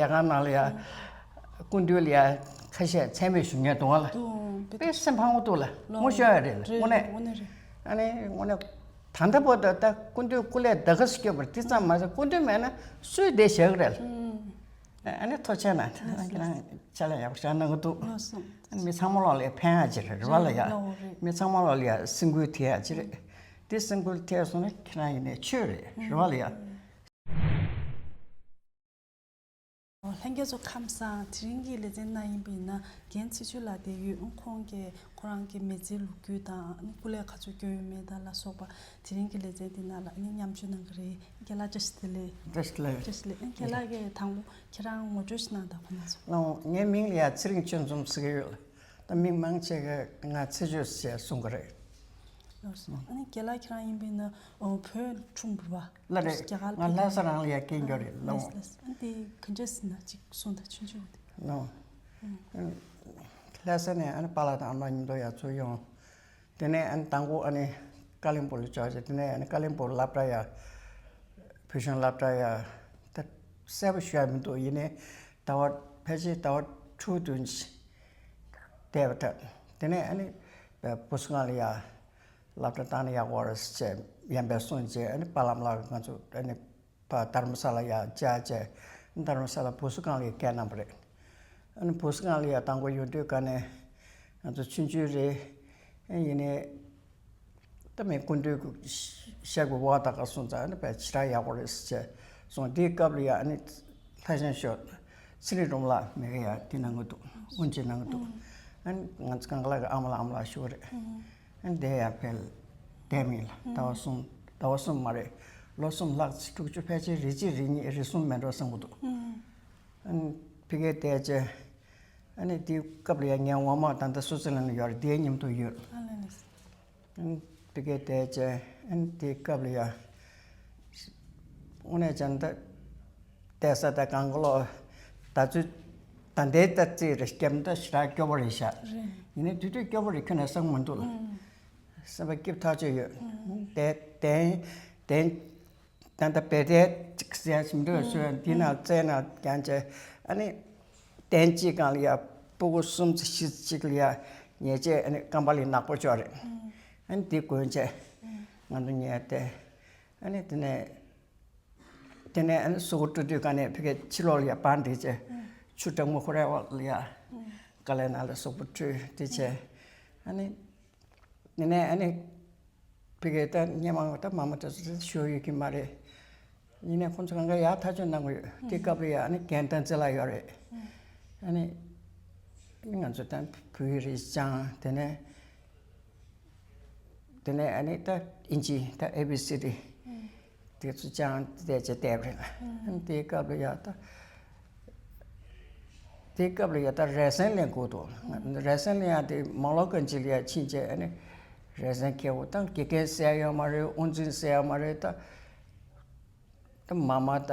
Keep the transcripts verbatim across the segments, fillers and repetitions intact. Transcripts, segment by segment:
རྒྱ་གར་ནང་ལ་ཡ་སྐུ་མདུན་ལ་ཡ་ཁ་ཤས་མཚན་སྨད་ཞུ་མཁན་འདུག་ལ། དཔེ་སེམས་ཕངས་པོ་འདུག་ལ། ངོ་ཤོར་ཡ་རེད་ལ། དངོས་གནས། རེད། དངོས་གནས་རེད། ཨ་ནི་དངོས་གནས་ད་ལྟ་བར་དུ་ད་སྐུ་མདུན་སྐུ་ལས་ད་ག་སེ་སྐྱོབ་པར་དེ་ཙམ་མ་ཟད་སྐུ་མདུན་མེད་ན་སུས་བསྡད་བཞག་གི་རེད་ལ། ཨ་ནི་ཐུགས་རྗེ་གནང་། ཁྱེད་རང་ཕྱག་ལས་ཡག་པོ་ཞིག་གནང་གི་འདུག། ལགས་སོ། ཨ་ནི་མི་ཚང་མ་ལོག་ལ་ཕན་ཡ་ཅིག་རེད། རེད་བ་ལ་ཡ། ལགས་འོ་རེད། མི་ཚང་མ་ལོག་ལ་ཡ་སེམས་འགུལ་ཐེབས་ཡ་ཅིག་རེད། དེ་སེམས་འགུལ་ཐེབས་སོང་ན་ཁྱེད་རང་ཡིན་ནའི་ཆོས་རེད། རེད་བ་ལ་ཡ། ལྷན་རྒྱས་ཚོ་ཁམས་བཟང་། དེ་རིང་གི་ལེ་ཚན་ནང་ཡིན་པ་ཡིན་ན་རྒན་ཚེ་མཆོག་ལགས་བསྡད་ཡོད། ཁོང་གིས་ཁོ་རང་གི་མི་ཚེའི་ལོ་རྒྱུས་དང་སྐུ་ལས་ག་ཚོད་བསྐྱོན་ཡོད་མེད་དང་ལ་སོགས་པ་དེ་རིང་གི་ལེ་ཚན་འདི་ནང་ལ་ནི་མཉམ་ཞུགས་གནང་གི་རེད། རྒན་ལགས་བཀྲ་ཤིས་བདེ་ལེགས། བཀྲ་ཤིས་བདེ་ལེགས། བཀྲ་ཤིས་བདེ་ལེགས། རྒན་ལགས་ཀྱིས་དང་པོ་ཁྱེད་རང་ངོ་སྤྲོད་ཞིག་གནང་དང་། ཁོ་ན་ཚོ། ལགས་འོང་། ངའི་མིང་ལ་ཡ་ཚེ་རིང་ཆོས་འཛོམས་ཟེར་གྱི་ཡོད་ལ། ད་མི་མང་ཆེ་གིས་ང་ཚེ་ཆོས་ཟེར་གསུང་གི་རེད། ལགས་སོ། ཨ་ནི་རྒན་ལགས་ཁྱེད་རང་ཡིན་པ་ཡིན་ན་བོད་འཁྲུངས་པ་རེད་བ། ལགས་རེད། རྒྱ་གར། ང་ལྷ་ས་རང་ལ་ཡ་སྐྱེས་ཡོད་རེད། ལགས་འོང་། ལགས་སོ། ཨ་ནི་དེ་ག་འདྲས་ཟེར་ན་ཅིག་གསུང་དང་ཆུང་ཆུང་དེ། ལགས་འོང་། ལྷ་ས་ནས་ཨ་ནི་པཱ་ལགས་དང་ཨ་མ་མཉམ་དུ་ཡ་ཚུར་ཡོང་། དེ་ནས་ཨ་ནི་དང་པོ་ཨ་ནི་ཀ་ལིམ་པོང་ལ་འབྱོར་བྱས། དེ་ནས་ཨ་ནི་ཀ་ལིམ་པོང་སློབ་གྲྭ་ཡ། བོད་གཞུང་སློབ་གྲྭ་ཡ། ད་གསལ་པོ་ཞུ་ཡ་མི་འདུག། ཡིན་ནའི་ཟླ་བ་ཕལ་ཆེར་ཟླ་བ་དྲུག་བདུན་ཅིག་བསྡད་པ་འདྲ། དེ་ནས་ཨ་ནི་བུ་གསོ་ཁང་ལ་ཡ་སློབ་གྲྭ་བཏང་ན་ཡག་པོ་རེད་ཟེར་ཡང་པས་གསུངས་བྱས། ཨ་ནི་པཱ་ལགས་ལ་ང་ཚོ་ཨ་ནི་ཕར་དྷར་མ་ས་ལ་ཡ་བཅར་བྱས། དྷར་མ་ས་ལ་བུ་གསོ་ཁང་ལ་ཡ་སྐད་གནང་བ་རེད། ཨ་ནི་བུ་གསོ་ཁང་ལ་ཡ་དང་པོ་ཡོང་དུས་ག་ནས་ང་ཚོ་ཆུང་ཆུང་རེད། ཨ་ཡིན་ནའི་ད་མི་སྐུ་མདུན་གྱི་ཞབས་ཀྱི་འོག་ད་ག་སོང་ཙང་ཨ་ནི་དཔེ་ཞེ་དྲག་ཡག་པོ་རེད་ཟེར་བྱས་སོང་། དེའི་སྐབས་ལ་ཡ་ཨ་ནི་ལྷ་ཆེན་ཞོལ་ཚེ་རིང་སྒྲོལ་མ་ལགས་མི་ག་ཡ་དེ་གནང་གི་འདུག། དབུ་འབྱེད་གནང་གི་འདུག། ཨ་ནི་ང་ཚོ་གང་ག་ལགས་ཀྱི་ཨ་མ་ལགས་ཨ་མ་ལགས་ཞུ་གི་རེད། ཨ་ནི་དེ་ཡང་ཕེབས་བསྡད་མེད་ལ། ཟླ་བ་གསུམ། ཟླ་བ་གསུམ་མ་རེད། ལོ་གསུམ་ལྷག་ཙམ། དྲུག་ཅུ་ཕལ་ཆེར་རེ་གཅིག་རེ་གཉིས་རེ་གསུམ་མེད་འགྲོ་བསམ་གྱི་འདུག། ཨ་ནི་ཕ་གིར་བསྡད་བྱས། ཨ་ནི་དེའི་སྐབས་ལ་ཡ་ངའི་འོག་མ་ད་ལྟ་སུའུ་ཙི་ལན་ལ་ཡོད་རེད། དེའི་མཉམ་དུ་ཡོད། ཨ་ལགས་ལགས། ཨ་ནི་ཕ་གིར་བསྡད་བྱས། ཨ་ནི་དེའི་སྐབས་ལ་ཡ་དངོས་གནས་བྱས་ན་ད་བསྡད་ས་ད་གང་ག་ལོག་ད་ཚོད་ད་ལྟའི་ད་རྩིས་རེད། སྐྱབས་ད་ཞེ་དྲག་སྐྱོ་པོ་རེད་ཤག། རེད། ཡིན་ནའི་དེ་དུས་སྐྱོ་པོ་རེད་ཁྱོན་ནས་བསམ་མི་འདུག་ལ། སེམས་པ་སྐྱིད་ཐག་ཆོད་ཡོད། དེ་དེ་དེ་ད་ལྟ་བེ་ཏའི་ཅིག་ཟེར་ཞིམ་འདུག་ཞུ། འདི་ན་རྩེ་ན་རྒྱང་བྱས། ཨ་ནི་གདན་གཅིག་སྒང་ལ་ཡ་སྤུ་གུ་གསུམ་ཙམ་བཞི་ཙམ་ཅིག་ལ་ཡ་ཉལ་བྱས། ཨ་ནི་རྐང་པ་ལ་ནག་པོ་ཅོག་རེད། ཨ་ནི་འདི་གོན་བྱས་ང་ཚོ་ཉལ་ཏེ། ཨ་ནི་དེ་ནས་དེ་ནས་ཨ་ནི་གཟུགས་པོ་བཀྲུ་དུས་ག་ནས་ཕ་གིར་ཕྱི་ལོགས་ལ་ཡ་པར་འདི་བྱས། ཆུ་གྲང་མོ་ཁོ་རའི་འོག་ལ་ཡ་དཀའ་ལས་ནང་ལ་གཟུགས་པོ་བཀྲུས་དེ་བྱས། ཨ་ནི་དེ་ནས་ཨ་ནི་ཕ་གིར་ད་སྔོན་མ་ད་མ་མ་དེ་ཚོ་ཞུ་ཡོད་ཀྱི་མ་རེད། ཡིན་ནའི་ཁོང་ཚོ་གང་ག་ཡག་ཐག་ཆོད་གནང་གི་ཡོད། དེ་སྐབས་ལ་ཡ་ཨ་ནི་རྒན་བསྟན་འཛིན་ལགས་ཡོད་རེད། ཨ་ནི་ང་ཚོ་ད་བོད་ཡིག་རེ་སྦྱངས། དེ་ནས་དེ་ནས་ཨ་ནི་ད་ཨིན་ཇི་ད་ཨེ་བི་སི་ཌི་དེ་ཚོ་སྦྱངས་བསྡད་བྱས་བསྡད་པ་རེད། ཨ་ནི་དེའི་སྐབས་ལ་ཡ་ད་དེའི་སྐབས་ལ་ཡ་ད་རེ་ཟན་ལེན་དགོས་འདུག། རེ་ཟན་ལེན་ཡ་དེ་མོ་ལོ་ཀན་ཇི་ལ་ཡ་ཕྱིན་བྱས། ཨ་ནི་རེ་ཟན་ཁྱེར་འོ་ད་དགེ་རྒན་ཟེར་ཡ་ཡོད་མ་རེད། དབུ་འཛིན་ཟེར་ཡ་མ་རེད། ད་ད་མ་མ་ད་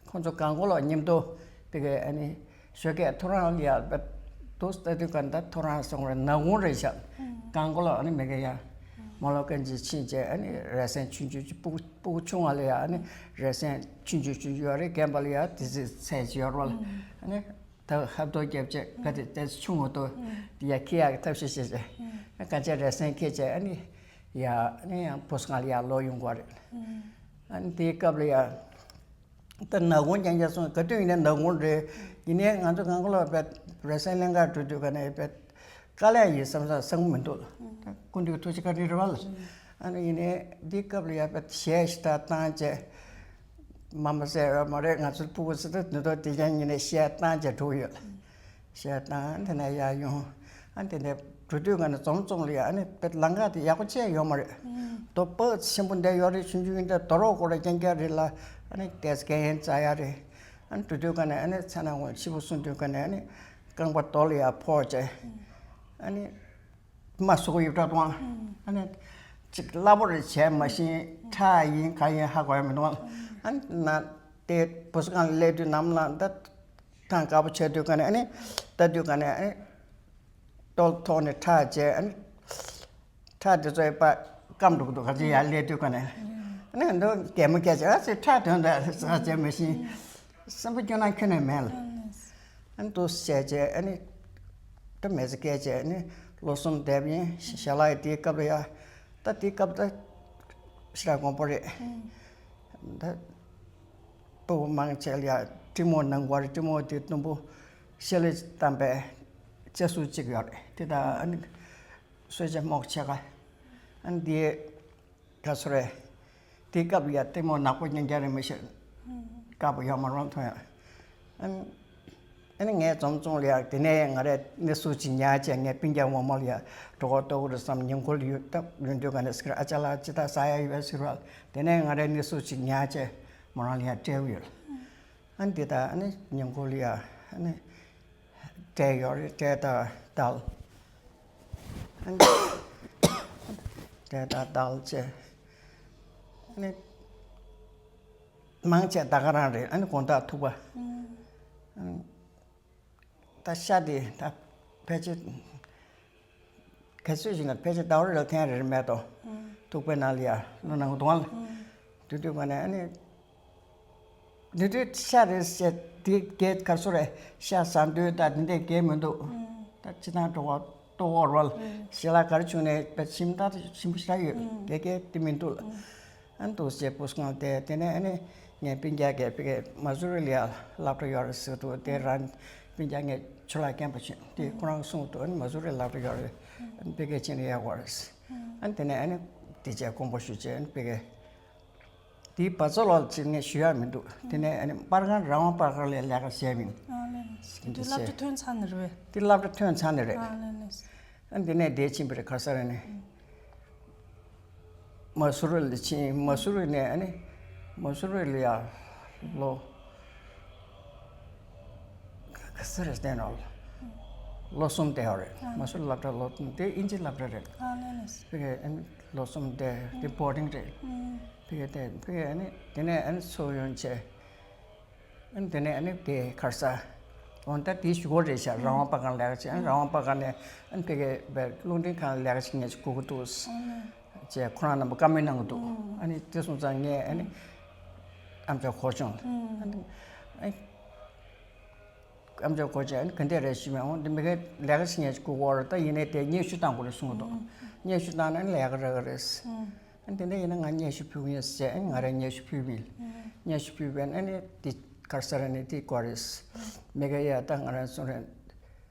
ཁོང་ཚོ་གང་གོ་ལ་མཉམ་དུ་དེ་གའི་ཨ་ནི་ཞོགས་ཀས་ཐོ་རངས་ལ་ཡ་བ་དུ་ལྟ་དུས་ག་ད་ཐོ་རངས་སོང་རེད། ནག་ཁུང་རེད་ཤག། གང་གོ་ལ་ཨ་ནི་མི་ག་ཡ་མོ་ལོ་ཀན་ཇི་ཕྱིན་བྱས། ཨ་ནི་རེ་ཟན་ཆུང་ཆུང་ཅིག་སྤུ་གུ་སྤུ་གུ་ཆུང་བ་ལ་ཡ་ཨ་ནི་རེ་ཟན་ཆུང་ཆུང་ཆུང་ཆུང་ཡོད་རེད། རྒན་པ་ལ་ཡ་དེ་ཚོའི་ཚད་ཅིག་ཡོད་རེད་བ་ལ། ཨ་ནི་ད་ཧབ་ཐོབ་རྒྱབ་བྱས་ག་དེ་ཏོག་ཙམ་ཆུང་བ་དུ་དེ་ཡ་ཁྱེར་ཡག་གི་ཐབས་ཤེས་བྱས་བྱས། ཨ་ག་ཅེ་རེ་ཟན་ཁྱེར་བྱས་ཨ་ནི་ཡ་ཨ་ནི་ཡང་བུ་གསོ་ཁང་ལ་ཡ་ལོག་ཡོང་གི་རེད། ཨ་ནི་དེའི་སྐབས་ལ་ཡ་ད་ནག་ཁུང་རྐྱང་རྐྱང་སོང་། ག་དུས་ཡིན་ན་ནག་ཁུང་རེད། ཡིན་ནའི་ང་ཚོ་གང་ག་ལ་བས་རེ་ཟན་ལེན་གར་འགྲོ་དུས་ག་ནས་བས་དཀའ་ལས་ཡིན་བསམ་བསམ་བསམ་གི་མི་འདུག། ད་སྐུ་མདུན་གྱི་ཐུགས་རྗེ་བཀའ་དྲིན་རེད་བ་ལ། ཨ་ནི་ཡིན་ནའི་འདིའི་སྐབས་ལ་ཡ་བས་གཞས་ཞིག་ད་བཏང་བྱས། མ་མ་ཟེར་བ་མ་རེད། ང་ཚོ་སྤུ་གུ་ཚོ་ད་ནུ་ཐོག་དེ་རྐྱང་ཡིན་ནའི་གཞས་བཏང་བྱས་འགྲོ་གི་ཡོད་ལ། གཞས་བཏང་། དེ་ནས་ཡར་ཡོང་། ཨ་དེ་ནས་འགྲོ་དུས་ག་ནས་འཛོམས་འཛོམས་ལ་ཡ་ཨ་ནི་དཔེ་ལམ་ཁ་དེ་ཡག་པོ་བྱས་ཡོད་མ་རེད། རྡོ་སྤུ་ཆེན་པོ་འདྲ་ཡོད་རེད། ཆུང་ཆུང་འདྲ་རྡོ་རོག་སྐོར་ར་རྐྱང་རྐྱང་རེད་ལ། ཨ་ནི་ཏོག་ཙམ་གད་ཡན་འཛེག་ཡ་རེད། ཨ་ནི་འགྲོ་དུས་ག་ནས་ཨ་ནི་མཚན་ནག་ཁུང་ཕྱི་པོ་སོང་དུས་ག་ནས་ཨ་ནི་རྐང་པ་རྡོ་ལ་ཡ་ཕོག་བྱས། ཨ་ནི་མ་སོ་གོ་ཡོད་འདྲ་དང་། ཨ་ནི་ཅིག་སླ་པོ་རེད་བྱས་མ་ཤེས། ཁྲག་ཡིན་ག་ཡིན་ཧ་གོ་ཡ་མི་འདུག། ཨ་ནི་ན་དེ་བུ་གསོ་ཁང་ལ་སླེབས་དུས་ནམ་ལངས་ད་ཐང་དཀར་པོ་ཆགས་དུས་ག་ནས་ཨ་ནི་ལྟ་དུས་ག་ནས་ཨ་ནི་ལྟོ་ལ་ཐོག་ནས་ཁྲག་བྱས། ཨ་ནི་ཁྲག་དེ་ཚོ་ཡི་པ་སྐམ་འགྲོ་གི་འདུག། ག་ཚོད་ཡར་སླེབས་དུས་ག་ནས་ཨ་ནི་འདུག་གད་མོ་བགད་བྱས། ཨ་ཙི་ཁྲག་དོན་དག་ཟ་བྱས་མ་ཤེས། སེམས་པ་སྐྱོ་སྣང་ཁྱོན་ནས་མེད་ལ། ཨ་ནི་འདུག་བྱས་བྱས་ཨ་ནི་ད་མི་ཚེ་སྐྱེལ་བྱས་ཨ་ནི་ལོ་གསུམ་བསྡད་པ་ཡིན། ཞལ་ལག་ཡ་དེའི་སྐབས་ལ་ཡ། ད་དེའི་སྐབས་ད་ཞེ་དྲག་དཀོན་པོ་རེད། ད་སྤོ་བོ་མང་ཆེ་ལ་ཡ་སྤྲིན་མོ་གནང་དགོས་རེད། སྤྲིན་མོ་དེ་དུམ་བུ་ཤེལ་ལས་བཏང་པའི་ལྕགས་ཟུར་གཅིག་ཡོད་རེད། དེ་ད་ཨ་ནི་གསོལ་ཇ་སྨོག་ཆེ་ག་ཨ་ནི་དེ། ག་ཚོད་རེད། དེ་སྐབས་ཡ་ལྟད་མོ་ནག་པོ་རྐྱང་རྐྱང་རེད། མི་ཤེས། དཀར་པོ་ཡོད་མ་རུང་མཐོང་ཡ། ཨ་ནི་ཨ་ནི་ངས་འཛོམས་བྱུང་ལ་ཡ་དེ་ནས་ང་རས་གནས་ཚུལ་ཅིག་ཉར་བྱས་ངས་སྤུན་ཀྱག་ངོ་མ་ལ་ཡ་གྲོད་ཁོག་ལྟོགས་ཀྱི་རེད་བསམ། ཉིན་གུང་ལ་ཡོད་སྟབས་ཡོང་དུས་ག་ནས་ཟེར། ཨ་ཅག་ལགས་ཅི་ད་ཟ་ཡ་ཡོད་ཟེར་བ། དེ་ནས་ང་རས་གནས་ཚུལ་ཅིག་ཉར་བྱས་མོ་རང་ལ་ཡ་སྤྲད་ཡོད། ཨ་ནི་དེ་ད་ཨ་ནི་ཉིན་གུང་ལ་ཡ་ཨ་ནི། འབྲས་ཡོད་རེད། འབྲས་དང་དལ། འབྲས་དང་དལ་བྱས། ཨ་ནི་མང་ཆེ་ད་ག་རང་རེད། ཨ་ནི་དགོང་དག་ཐུག་པ། ད་ཤ་དེ་ད་ཕལ་ཆེར། གལ་སྲིད་ཞིག་ན་ཕལ་ཆེར་ཟླ་བ་རེ་ལ་ཐེངས་རེ་རེ་མེད་དོ། ཐུག་པའི་ནང་ལ་ཡ་ལོ་ནང་གདོང་ལ། དུས་དུས་ག་ནས་ཨ་ནི། དུས་དུས་ཤ་རེ་བཤད་དེ་གས་གར་སོ་རེ་ཤ་ཟ་འདོད་ད་དེ་འདྲས་གས་མི་འདུག་ད་ཅི་ཐང་འགྲོ་བ་ལྟོ་བོར་བ་ལ་ཞེ་ལ་གར་བྱུང་ནས་པ་ཞིམ་ད་ཞིམ་པོ་ཤ་ཡོད་གས་གས་དེ་མི་འདུག་ལ། ཨ་ནི་འདུག་སེ་པུས་གང་དེ་དེ་ནས་ཨ་ནི་ངའི་སྤུན་ཀྱག་གིས་ཕ་གི་མ་སུ་རི་ལ་ཡ་སློབ་གྲྭ་ཡོད་རེད་ཟེར་འདུག་དེ་རང་སྤུན་ཀྱག་ངའི་ཆུ་ལག་རྐྱང་པ་ཆུང་དེ་ཁོ་རང་གསུངས་འདུག་ཨ་ནི་མ་སུ་རི་སློབ་གྲྭ་ཡོད་རེད། ཨ་ནི་ཕ་གི་ཕྱིན་ནས་ཡག་པོ་རེད། ཨ་ནི་དེ་ནས་ཨ་ནི་དེ་རྗེས་དགོངས་པ་ཞུ་བྱས་ཨ་ནི་ཕ་གི། དེའི་བར་ཚོ་ལོག་ཅིག་ངས་ཞུ་ཡག་མི་འདུག་དེ་ནས་ཨ་ནི་པར་ཁང་རང་དབང་པར་ཁང་ལ་ལས་ཀ་བྱས་མིན། ཨ་ལས་ལས། དེ་དེ་སློབ་གྲྭ་ཐོན་ཚར་ནས་རེད་པས། དེ་སློབ་གྲྭ་ཐོན་ཚར་ནས་རེད། ཨ་ལས་ལས། ཨ་ནི་དེ་ནས་འདིར་ཕྱིན་པ་རེད། ག་ས་རེད་ནས། མ་སུ་རི་ལ་ཕྱིན། མ་སུ་རི་ནས་ཨ་ནི་མ་སུ་རི་ལ་ཡ་ལོ། ག་ས་རེད་བསྟན་ནོ། ལོ་གསུམ་བསྡད་ཡོད་རེད། མ་སུ་རི་སློབ་གྲྭ་ལོ་གསུམ་དེ་དབྱིན་ཇི་སློབ་གྲྭ་རེད། ཨ་ལས་ལས། ཕ་གི་ཨ་ནི་ལོ་གསུམ་བསྡད་དེ་བོར་ཌིང་རེད། ཕ་གི་དེ་ཕ་གི་ཨ་ནི་དེ་ནས་ཨ་ནི་ཚུར་ཡོང་བྱས། ཨ་ནི་དེ་ནས་ཨ་ནི་དེ་གར་ས། འོ་ད་དེའི་གཞུག་གུ་རེད་ཤག་རང་དབང་པར་ཁང་ལས་ཀ་བྱས། ཨ་ནི་རང་དབང་པར་ཁང་ནས་ཨ་ནི་ཕ་གི་བའི་རླུང་འཕྲིན་ཁང་ལས་ཀ་བྱེད་མཁན་ཞིག་དགོས་ཀྱི་འདུག་ཅེས་ཁོ་རང་རྣམ་པ་བཀའ་མོལ་གནང་གི་འདུག་ཨ་ནི་དེ་སོང་ཙང་ངས་ཨ་ནི་ཨམ་ཅོག་གོ་བྱུང་། ཨ་ནི་ཨ་ནི་ཨམ་ཅོག་གོ་བྱས། ཨ་ནི་ག་འདྲས་རེད་ཞུས་པས། འོ་འདི་མི་གའི་ལས་ཀ་བྱེད་མཁན་ཞིག་དགོས་ཀྱི་ཡོད་རེད། ད་ཡིན་ནའི་དེ་སྙན་ཞུ་བཏང་དགོས་རེད་གསུངས་འདུག་སྙན་ཞུ་བཏང་ན་ཨ་ནི་ལས་ཀ་རག་གི་རེད། ཨ་ནི་དེ་འདྲ་ཡིན་ན་ང་སྙན་ཞུ་ཕུལ་གི་ཡིན་ཟེར། ཨ་ནི་ང་རང་སྙན་ཞུ་ཕུལ་བ་ཡིན། སྙན་ཞུ་ཕུལ་བས་ཨ་ནི་དེ་གར་ས་ར་ནི་དེ་དགོས་རེད། མི་གའི་ཡ་ད་ང་རང་གསུང་རེད།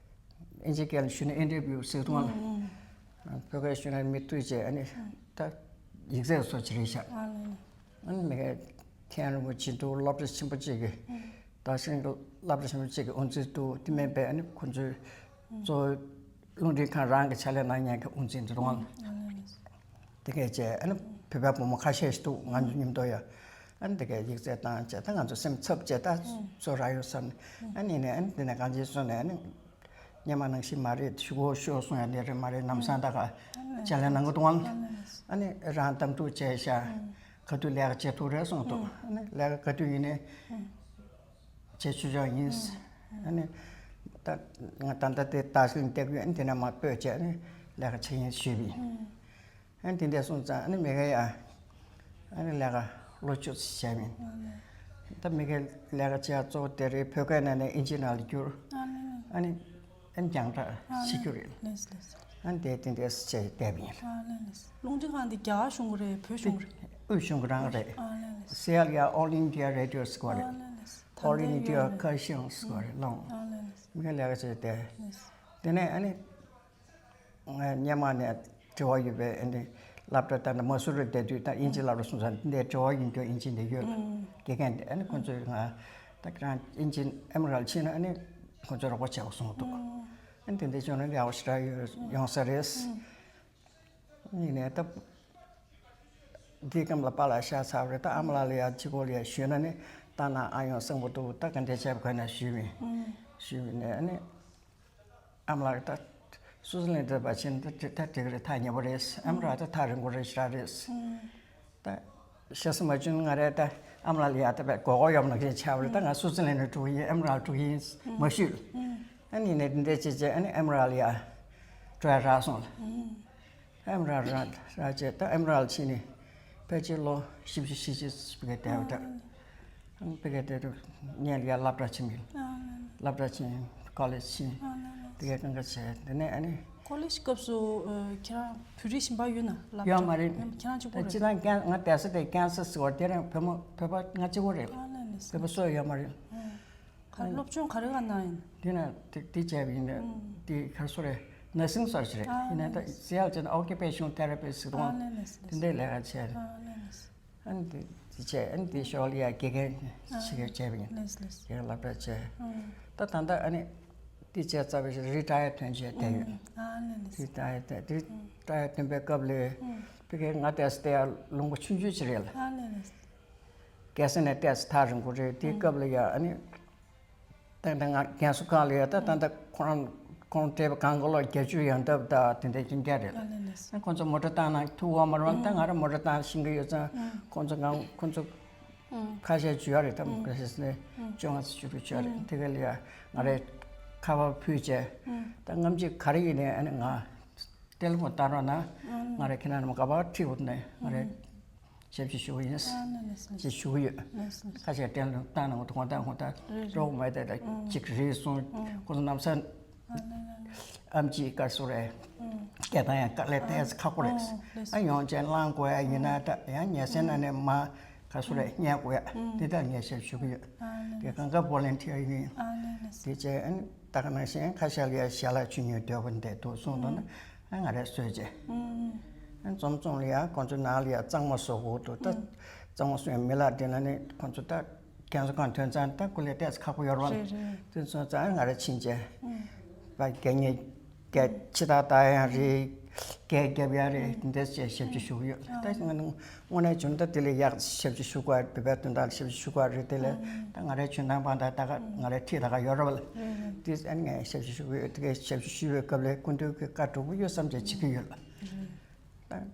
ཨིན་ཇི་སྐད་ལ་ཞུས་ན་ཨིན་ཊར་བིའུ་ཟེར་འདུག་ཨང་། བོད་སྐད་ཞུས་ན་མི་ལྟོས་བྱས་ཨ་ནི་ད་ཡིག་ཚད་བཟོ་བྱེད་རེད་ཤག་ཨ་ནི་མི་གའི་མཁན་རིན་པོ་ཆེ་འདུག་སློབ་གྲྭ་ཆེན་པོ་གཅིག་གི་དྭགས་ཤིང་སློབ་གྲྭ་ཆེན་པོ་གཅིག་གི་དབུ་འཛིན་འདུག་དེ་མིན་པའི་ཨ་ནི་ཁོང་ཚོའི་གཙོ་བོ་རླུང་འཕྲིན་ཁང་རང་གི་ཕྱག་ལས་གནང་མཁན་གྱི་དབུ་འཛིན་འདུག་ཨང་། དེ་གས་བྱས་ཨ་ནི་བོད་པ་བུ་མོ་ཁ་ཤས་ཤིག་འདུག་ང་ཚོ་མཉམ་དུ་ཡ། ཨ་ནི་དེ་གས་ཡིག་ཚད་བཏང་བྱས་ད་ང་ཚོ་སེམས་འཚབ་བྱས་ད་ཚོ་རག་ཡོད་བསམ་ནས། ཨ་ནི་ནས་ཨ་ནི་དེ་ནས་གང་ཅིའི་སོང་ནས་ཨ་ནི་སྔོན་མ་ནང་བཞིན་མ་རེད། ཞུ་གོ་ཤོག་གསུང་ཡ་དེ་རེད་མ་རེད། ལམ་སང་ད་ག་ཕྱག་ལས་གནང་གི་འདུག་ཨང་། ཨ་ནི་རང་གཏམ་ཐུག་བྱས་ཤག་ག་དུས་ལས་ཀ་བྱེད་ཐུབ་རེད་གསུངས་འདུག་ཨ་ནི་ལས་ཀ་ག་དུས་ཡིན་ནའི་བྱེད་ཆོག་ཆོག་ཡིན། ཨ་ནི་ད་ང་ད་ལྟ་དེ་ད་ཤིང་སྟེགས་ཡོད། ཨ་ནི་དེ་ནས་མར་སྤོས་བྱས་ཨ་ནི་ལས་ཀ་བྱེད་ཡིན་ཞུས་པ་ཡིན། ཨ་ནི་དེ་འདྲས་སོང་ཙང་ཨ་ནི་མི་གའི་ཡ་ཨ་ནི་ལས་ཀ་ལོ་བཅུ་བྱས་མིན། ད་མི་གའི་ལས་ཀ་བྱེད་ཡ་གཙོ་བོ་དེ་རེད། བོད་སྐད་ནང་ནས་ཨིན་ཇི་ནང་ལ་བསྒྱུར། ཨ་ནི་ཨ་ནི་རྒྱང་བསྒྲགས་བྱེད་རྒྱུ་རེད། ཨ་ནི་དེ་དེ་འདྲས་བྱས་བསྡད་པ་ཡིན། རླུང་འཕྲིན་ཁང་འདི་རྒྱ་གར་གཞུང་གི་རེད། བོད་གཞུང་གི་རེད། དབུས་གཞུང་གི་རང་རེད། སེ་ཡལ་ཡ་All India Radio ཟེར་བ་རེད། All India Kashmir ཟེར་བ་རེད། ལོང་། མི་གའི་ལས་ཀ་བྱས་བསྡད། དེ་ནས་ཨ་ནི། ངས་སྔོན་མ་ནས་འབྲེལ་བ་ཡོད་པའི་ཨ་ནི་སློབ་གྲྭ་ད་ནི་མ་སུ་རི་བསྡད་དུས་ད་དབྱིན་ཇི་སློབ་གྲྭ་སོང་ཙང་འདི་འབྲེལ་བ་ཡོད་མཁན་དབྱིན་ཇི་འདི་ཡོད། དགེ་རྒན་དེ་ཨ་ནི་ཁོང་ཚོས་ང་ད་ཁྱེད་རང་དབྱིན་ཇི་ཨེ་མི་རལ་ཕྱིན་ན་ཨ་ནི་ཁོང་ཚོས་རོགས་པ་བྱེད་དགོས་གསུངས་འདུག་ཨ་ནི་དེ་འདྲ་བྱུང་ན་ཡག་པོ་ཞེ་དྲག་ཡོང་ས་རེད། ཡིན་ནའི་ད་འདིའི་སྐམ་ལ་པཱ་ལགས་ཤ་ཚ་བ་རེད། ད་ཨ་མ་ལགས་ལ་ཡ་ཅི་གོ་ལ་ཡ་ཞུས་ན་ནི་ད་ན་ཨ་ཡོང་སེང་པོ་འདུག་ད་ག་འདྲས་བྱས་པ་ག་ན་ཞུས་མིན། ཞུས་མིན་ནས་ཨ་ནི། ཨ་མ་ལགས་ད་སུའུ་ཙི་ལན་ཌི་པ་ཕྱིན་ད་ད་འགྲིག་གི་རེད། ཐག་ཉེ་པོ་རེད། ཨ་མ་ལགས་ད་ཐག་རིང་པོ་རེད་ཞེ་དྲག་རེད། ད་ཤ་སི་མ་བྱུང་ང་རེད། ད་ཨ་མ་ལགས་ལ་ཡ་ད་བས་མགོ་སྐོར་ཡོད་ནང་བཞིན་ཆགས་པ་རེད། ད་ང་སུའུ་ཙི་ལན་ཌི་འགྲོ་གི་ཡིན། ཨ་མ་ལགས་འགྲོ་གི་ཡིན་མ་ཞུས། ཨ་ནི་ནས་འདི་འདྲས་བྱས་བྱས་ཨ་ནི་ཨ་མ་ལགས་ལ་ཡ་འགྲོ་ཡ་རག་སོང་ལ། ཨ་མ་ལགས་རག་རག་བྱས་ད་ཨ་མ་ལགས་ཕྱིན་ནས་ཕལ་ཆེར་ལོ་བཞི་བཅུ་ཞེ་བཞི་ཙམ་ཞིག་བསྡད་པ་ད། ཕ་གི་དེ་དུས་ངས་ཡར་སློབ་གྲྭ་ཕྱིན་པ་ཡིན། ཨ་ལེ་ལེ། སློབ་གྲྭ་ཕྱིན། ཀོ་ལེཇ་ཕྱིན། ཨ་ལེ་ལེ། ཕ་གིར་སྒང་ག་བྱས། དེ་ནས་ཨ་ནི། ཀོ་ལེཇ་སྐབས་སུ་ཨ་ཁྱེད་རང་བོད་རིགས་གཞན་པ་ཡོད་ན་སློབ་གྲྭ། ཡོད་མ་རེད། ཁྱེད་རང་གཅིག་པོ་རེད། སྤྱིར་བཏང་ཀན་ང་བསྡད་ས་དེ་ཀན་སཱ་ཟེར་བ་དེ་རང་བོད་མོ་བོད་པ་ང་གཅིག་པོ་རེད། ཨ་ལེ་ལེ། བོད་པ་སུ་ཡོད་མ་རེད། ཨ། ག་སློབ་སྦྱོང་ག་རེ་ག་གནང་ཡིན། དེ་ན་དེ་དེ་བྱས་པ་ཡིན་ན། ཨུམ། དེ་ག་སུ་རེད། ནར་སིང་སོ་ཞིག་རེད། ཨ་ཡིན་ན་ད་ལེ་ལེ། སི་ཨལ་ཅན་ཨོ་ཀུ་པེ་ཤན་ཐེ་ར་པི་ཟེར་དུས། ཨ་ལེ་ལེ་ལེ། དེ་འདྲའི་ལས་ཀ་བྱས་རེད། ཨ་ལེ་ལེ། ཨ་ནི་དེ་དེ་བྱས། ཨ་ནི་དེ་ཞོར་ལ་ཡ་དགེ་རྒན་ཞིག་བྱས་པ་ཡིན། ལེ་ལེ། དགེ་རྒན་སློབ་གྲྭ་བྱས། ཨུམ། ད་ད་ལྟ་ཨ་ནི་དེ་བྱས་ཚར་བའི་རི་ཊ་ཡར་ཐོན་བྱས་བསྡད་ཡོད། ཨུམ། ཨ་ལེ་ལེ། རི་ཊ་ཡར་ཐོན། དེ་རི་ཊ་ཡར་ཐོན་པའི་སྐབས་ལ་ཨུམ། ཕ་གིར་ང་བསྡད་ས་དེ་ཡར་ལུང་པ་ཆུང་ཆུང་ཅིག་རེད་ལ། ཨ་ལེ་ལེ། རྒྱལ་ས་ནས་བལྟས་ཚེ་ཐག་རིང་པོ་རེད། དེའི་སྐབས་ལ་ཡ་ཨ་ནི། ད་ལྟ་ང་རྒན་གསོ་ཁང་ལ་ཡ་ད་ད་ལྟ་ཁོ་རང་ཁོང་སྤྲད་པ་གང་ག་ལོ་བརྒྱད་ཅུ་ཡན་འདབ་ད་དེ་འདྲ་ཅིག་རེད། ཨ་ལེ་ལེ། ཁོང་ཚོ་མོ་ཊ་བཏང་ན་ཐུག་ཡོད་མ་རེད་པ། ད་ང་རང་མོ་ཊ་བཏང་ཤེས་ཀྱི་ཡོད་ཙང་། ཁོང་ཚོ་གང་ཁོང་ཚོ་ཁ་ཤས་བཅུག་ཡོད་རེད། ད་མོ་ཊ་ཤས་ནས་བཅོ་ལྔ་ཙམ་བཅུག་གི་བཅུག་ཡོད་རེད། དེ་ག་ལ་ཡ་ང་རས་ཁ་པར་ཕུལ་བྱས། ད་སྔ་ཕྱི་ག་རེ་ཡིན་ནའི་ཨ་ནི་ང་ཏེ་ལེ་ཕོན་བཏང་རོགས་གནང་། ང་རས་ཁྱེད་རང་རྣམས་ག་པར་ཁྲིད་དགོས་ནའི་ང་རས་ཞབས་ཕྱི་ཞུ་གི་ཡིན། ཨ་ལེ་ལེ་ལེ། ཞེས་ཞུ་གི་ཡོད། ལེ་ལེ། ཁ་ཤས་ཏེ་ལེ་ཕོན་བཏང་ན་ངོ་ཐོག་ད་ངོ་ད་རེད་རེད། རོགས་མ་ད་ད་ཅིག་རེད་གསུངས། ཁོ་ཚོ་ནམ་ས་ཨ་ལེ་ལེ་ལེ། ཨམ་ཆི་ག་སུ་རེད། སྐད་བཏང་ཡང་དཀའ་ལས་ཏོག་ཙམ་ཁག་པོ་རེད། ཨ་ཡོང་བྱས་བླངས་དགོས་ཡ་ཡིན་ན་ད་ཡང་ཉལ་སའི་ནང་ནས་མར་ག་སུ་རེད་ཉལ་དགོས་ཡ། དེ་ད་ངས་ཞབས་ཞུ་གི་ཡོད། ཨ་ལེ། དེ་གང་ག་བོ་ལན་ཊི་ཡར་ཡིན། ཨ་ལེ་ལེ། དེ་བྱས་ཨ་ནི་ད་ག་ནང་བཞིན་ཁ་ཤས་ལ་ཡ་ཞལ་ལག་ཆུ་ཉོས་འདོད་པ་འདི་འདུག་གསུངས་འདུག་ན། ཨ་ང་རས་བཟོས་བྱས། ཨ་ནི་འཛོམས་འཛོམས་ལ་ཡ་ཁོང་ཚོ་ནང་ལ་ཡ་གཙང་མ་བཟོ་དགོས་འདུག་ད་གཙང་མ་བཟོ་ཡ་མི་ལ་དེ་ན་ནི་ཁོང་ཚོ་ད་རྒན་གསོ་ཁང་ཐོན་ཙང་ད་སྐུ་ལས་ཏོག་ཙམ་ཁག་པོ་ཡོད་རེད་པ། རེད་རེད། དེ་སོང་ཙང་ང་རས་ཕྱིན་བྱས། པ་རྒྱ་ཉེ་རྒྱ་ཕྱི་ཐག་ལྟ་ཡང་རེད། རྒྱ་རྒྱབ་ཡང་རེད། དེ་འདྲ་བྱས་ཞབས་ཕྱི་ཞུ་གི་ཡོད། ད་ང་ནི་དངོས་གནས་བྱུང་ད་དེ་ལས་ཡག་ཞབས་ཕྱི་ཞུ་དགོས་རེད། བོད་པའི་དོན་དག་ལ་ཞབས་ཕྱི་ཞུ་དགོས་རེད། དེ་ལས་ད་ང་རའི་འཇོན་ཐང་དཔང་རྟགས་ད་ག་ང་རའི་ཁྲིད་ད་ག་ཡོད་རེད་པ། དེ་ཨ་ནི་ངས་ཞབས་ཕྱི་ཞུ་གི་ཡོད། དེ་གའི་ཞབས་ཕྱི་ཞུ་བའི་སྐབས་ལ་སྐུ་མདུན་གྱི་བཀའ་སྒྲུབ་ཡོད་བསམ་བྱས་བྱེད་ཀྱི་ཡོད་ལ། ད།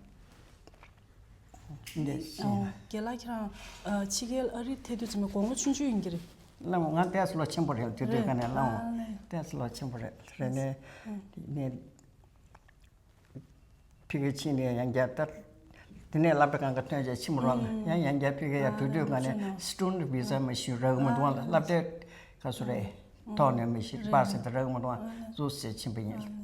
འདི་ཤེས་ན། རྒན་ལགས་ཁྱེད་རང་ཕྱི་རྒྱལ་ཨ་རི་ཐད་དུས་ཙམ་པ་དགུང་ལོ་ཆུང་ཆུང་ཡིན་གྱི་རེད། ལགས་འོང་། ང་ཏོག་ཙམ་ལོ་ཆེན་པོ་རེད། དེ་དུས་ག་ནས་ལགས་འོང་། ཨ་ལེ། ཏོག་ཙམ་ལོ་ཆེན་པོ་རེད། རེད་ནས་ནས་ཕ་གིར་ཕྱིན་ནས་ཡང་བསྐྱར་ད་དེ་ནས་སློབ་གྲྭ་གང་ག་ཐོན་བྱས་ཕྱིན་པ་རེད་པ། ཡང་ཡང་བསྐྱར་ཕ་གིར་ཡར་འགྲོ་དུས་ག་ནས་སི་ཊུ་ཌེན་ཊི་བི་ཟ་མ་ཞུ་རག་མི་འདུག་ལ། སློབ་གྲྭའི་ག་སུ་རེད། ཐོག་ནས་མི་ཤེས་པ་ཟེར་ཏེ་རག་མ་འདུག་ཨ་ཙུག་ཟེར་ཕྱིན་པ་ཡིན།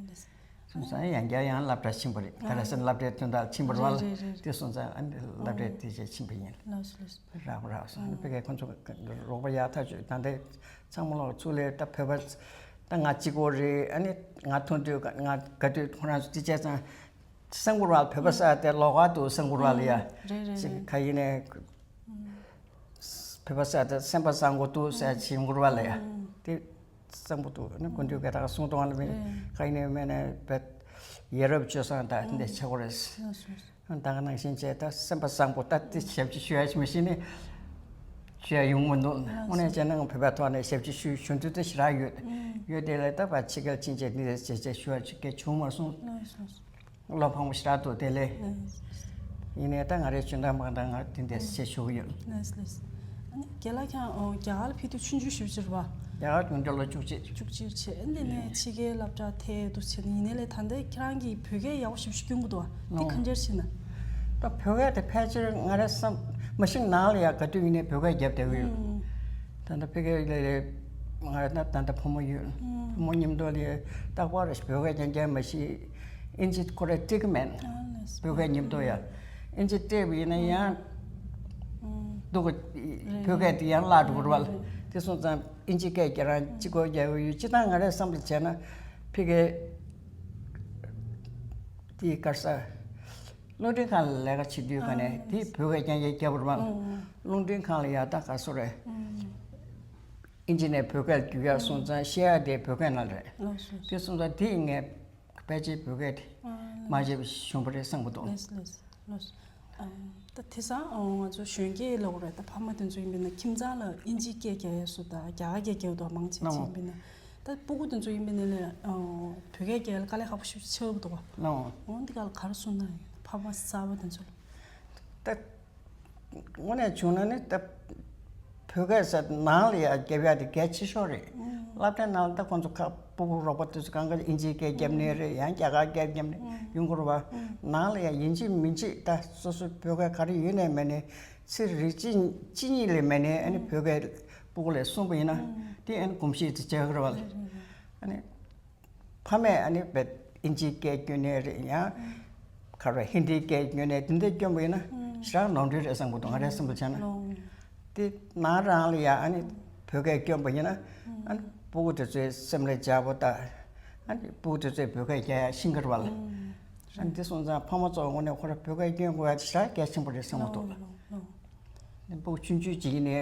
སོང་ཙང་ཡང་བསྐྱར་ཡང་སློབ་གྲྭ་ཕྱིན་པ་རེད། ག་རེ་ཟེར་ན་སློབ་གྲྭའི་དོན་དག་ཕྱིན་པ་རེད་པ། རེད་རེད་རེད། དེ་སོང་ཙང་ཨ་ནི་སློབ་གྲྭའི་དེ་བྱས་ཕྱིན་པ་ཡིན། ལགས་སོ་ལགས་སོ། རག་པ་རག་སོང་། ཨ་ནི་ཕ་གིར་ཁོང་ཚོ་རོགས་པ་ཡག་ཐག་ཆོད། ད་ལྟའི་ཚང་མ་ལོག་ཚུར་ལ་ད་བོད་པ་ད་ང་གཅིག་པོ་རེད། ཨ་ནི་ང་མཐོང་དུས་ང་ག་དུས་ཁོ་རང་ཚོ་དེ་བྱས་ཙང་སེམས་ཁུར་བ་ལ་བོད་པ་ཟེར་དེ་ལོགས་ཀ་འདུག་སེམས་ཁུར་བ་ལ་ཡ། རེད་རེད་ཅིག་རེད། ག་ཡིན་ནའི། བོད་པ་ཟེར་དེ་སེམས་པ་བཟང་པོ་འདུག་ཟེར་བྱེད་མགུར་བ་ལ་ཡ། དེ་བཟང་པོ་འདུག་ནི་སྐུ་མདུན་གྱིས་ད་ག་གསུངས་དོན་ལ་མིན། ག་ཡིན་ནའི་མིན་ནའི་བོད་ཡ་རབས་སྤྱོད་བཟང་དང་དེ་འདྲ་བྱེད་དགོས་རེད། ད་ག་ནང་བཞིན་བྱས་ད་སེམས་པ་བཟང་པོ་ད་དེ་ཞབས་ཕྱི་ཞུ་ཡ་ཞིག་མི་ཤེས་ནི་ཞུ་ཡ་ཡོང་མི་འདུག་དངོས་གནས་བྱས་ན་ང་བོད་པའི་ཐོག་ནས་ཞབས་ཕྱི་ཞུ་ཞུ་འདོད་དེ་ཞེ་དྲག་ཡོད། ཡོད་དེ་ལས་ད་བར་ཕྱི་རྒྱལ་ཕྱིན་བྱས་འདི་འདྲ་བྱས་བྱས་ཞུ་བ་ཅིག་གལ་བྱུང་མ་སོང་། བློ་ཕངས་པོ་ཞེ་དྲག་འདུག་དེ་ལས། ཡིན་ནའི་ད་ང་རའི་འཇོན་ཐང་མང་དྲགས་ང་དེ་འདྲ་བྱེད་ཆོག་གི་ཡོད། ལགས་ལགས། ཨ་ནི་རྒན་ལགས་ཁྱེད་རང་རྒྱ་གར་ལ་ཕེབས་དུས་ཆུང་ཆུང་ཞེ་པོ་ཅིག་རེད་པ། རྒྱ་གར་ཆུང་ཆུང་ལོ་བཅུ་གཅིག་བཅུ་གཅིག་བྱས། ཨ་ནི་དེ་ནས་ཕྱི་རྒྱལ་སློབ་གྲྭ་ཐད་དུ་བྱས་ནས་ཡིན་ནའི་ལས་ད་ལྟ་ཁྱེད་རང་གིས་བོད་སྐད་ཡག་པོ་ཞེ་པོ་ཅིག་སྐྱོན་གྱི་འདུག་པ། དེ་ག་འདྲ་བྱས་ན། ད་བོད་སྐད་དེ་ཕལ་ཆེར་ང་རའི་བསམ་མ་གཞི་ནང་ལ་ཡང་ག་དུས་ཡིན་ནའི་བོད་སྐད་རྒྱབ་བསྡད་ཀྱི་ཡོད། ད་ལྟ་ཕ་གིར་ལས་ལས་ང་ད་ད་ལྟ་བུ་མོ་ཡོད། བུ་མོ་མཉམ་དུ་ལས་རྟག་པར་བོད་སྐད་རྐྱང་རྐྱང་མ་ཤེས། ཨིན་ཇི་ཁོ་རང་འབྲི་གི་མེད། བོད་སྐད་མཉམ་དུ་ཡ། ཨིན་ཇི་བལྟས་པ་ཡིན་ན་ཡང་སྡུག་གི། བོད་སྐད་དེ་ཡང་བརླག་འགྲོ་གི་རེད་པ། དེ་སོང་ཙང་ཨིན་ཇི་སྐད་ཁྱེད་རང་གཅིག་པོ་རྒྱག་གི་ཡོད། སྤྱིར་བཏང་ང་རའི་བསམ་པ་བྱས་ན་ཕ་གི་དེའི་ག་རེ་ཟེར། རླུང་འཕྲིན་ཁང་ལ་ལས་ཀ་བྱེད་དུས་ག་ནས་དེ་བོད་སྐད་རྐྱང་རྐྱང་རྒྱབ་པ་རེད་པ། རླུང་འཕྲིན་ཁང་ལ་ཡ་ད་ག་སུ་རེད། ཨིན་ཇི་ནས་བོད་སྐད་བསྒྱུར་ཡག་སོང་ཙང་བཤད་ཡག་དེ་བོད་སྐད་ནང་རེད། ལགས་སོ། དེ་སོང་ཙང་དེ་ངས་ཕལ་ཆེར་བོད་སྐད་དེ་མ་བརྗེད་པ་ཞིག་བྱུང་བ་རེད་བསམ་གྱི་འདུག་ལགས་སོ་ལགས་སོ། ད་དེང་སང་ང་ཚོ་གཞོན་སྐྱེས་ལབ་དགོས་རེད། ད་ཕ་མ་དེ་ཚོ་ཡིན་པས་ན་ཁྱིམ་ཚང་ལ་ཨིན་ཇི་སྐད་རྒྱག་ཡག་སུ་དང་རྒྱ་གར་སྐད་རྒྱག་འདུག་མང་ཆེ་ཆེ་ཡིན་པས་ན། ད་སྤུ་གུ་དེ་ཚོ་ཡིན་པས་ན་ལས་བོད་སྐད་རྒྱག་ཡག་ལ་དཀའ་ལས་ཁག་པོ་ཞེ་པོ་ཆགས་ཀྱི་འདུག་པ། འོ་འདི་ག་ལ་ག་རེ་གསུངས་ན་ཡིན། ཕ་མ་གསར་པ་དེ་ཚོ་ལ། ད། དངོས་གནས་བྱུང་ན་ནི་ད་བོད་སྐད་ཟེར་ནང་ལ་ཡ་རྒྱབ་ཡག་དེ་གལ་ཆེ་ཤོས་རེད། སློབ་གྲྭའི་ནང་ལ་ད་ཁོང་ཚོ་ཁ་སྤུ་གུ་རོགས་པ་དེ་ཚོ་གང་ག་ཨིན་ཇིའི་སྐད་རྒྱབ་ནས་རེད། ཡང་རྒྱ་གར་སྐད་རྒྱབ་ནས་ཡོང་གི་རེད་པ། ནང་ལ་ཡ་ཡིན་གཅིག་མིན་གཅིག་ད་སོ་སོའི་བོད་སྐད་ག་རེ་ཡོད་ནའི་མེད་ནའི་ ཚེ་རིག་གཅིག་གཅིག་གཉིས་ལས་མེད་ནས་ཨ་ནི་བོད་སྐད་སྤུ་གུ་ལ་གསུངས་པ་ཡིན་ན་དེ་ཨ་ནི་གོམས་གཤིས་དེ་ཆགས་ཀྱི་རེད་བ། ཨ་ནི་ཕ་མས་ཨ་ནི་བོད་ཨིན་ཇིའི་སྐད་སྐྱོན་ནས་རེད། ཡང་ག་རེ་ཧིན་དིའི་སྐད་སྐྱོན་ནས་དེ་འདྲ་སྐྱོན་པ་ཡིན་ན་ཞེ་དྲག་ནོར་འཁྲུལ་རེད་བསམ་གྱི་འདུག་ང་རའི་སེམས་ལ་བྱས་ན། དེ་ནང་རང་ལ་ཡང་ཨ་ནི་བོད་སྐད་སྐྱོན་པ་ཡིན་ན་ཨ་ནི་སྤུ་གུ་དེ་ཚོའི་སེམས་ལ་འཇགས་པོ་དང་ཨ་ནི་སྤུ་གུ་དེ་ཚོས་བོད་སྐད་རྒྱག་ཡ་ཤེས་ཀྱི་རེད་བ་ལ། ཨ་ནི་དེ་སོང་ཙང་ཕ་མ་ཚོ་ངོས་ནས་ཁོ་རང་བོད་སྐད་སྐྱོན་དགོས་ཡ་དེ་ཞེ་དྲག་གལ་ཆེན་པོ་རེད་བསམ་གྱི་འདུག་ལ། སྤུ་གུ་ཆུང་ཆུང་ཅིག་ཡིན་ནའི་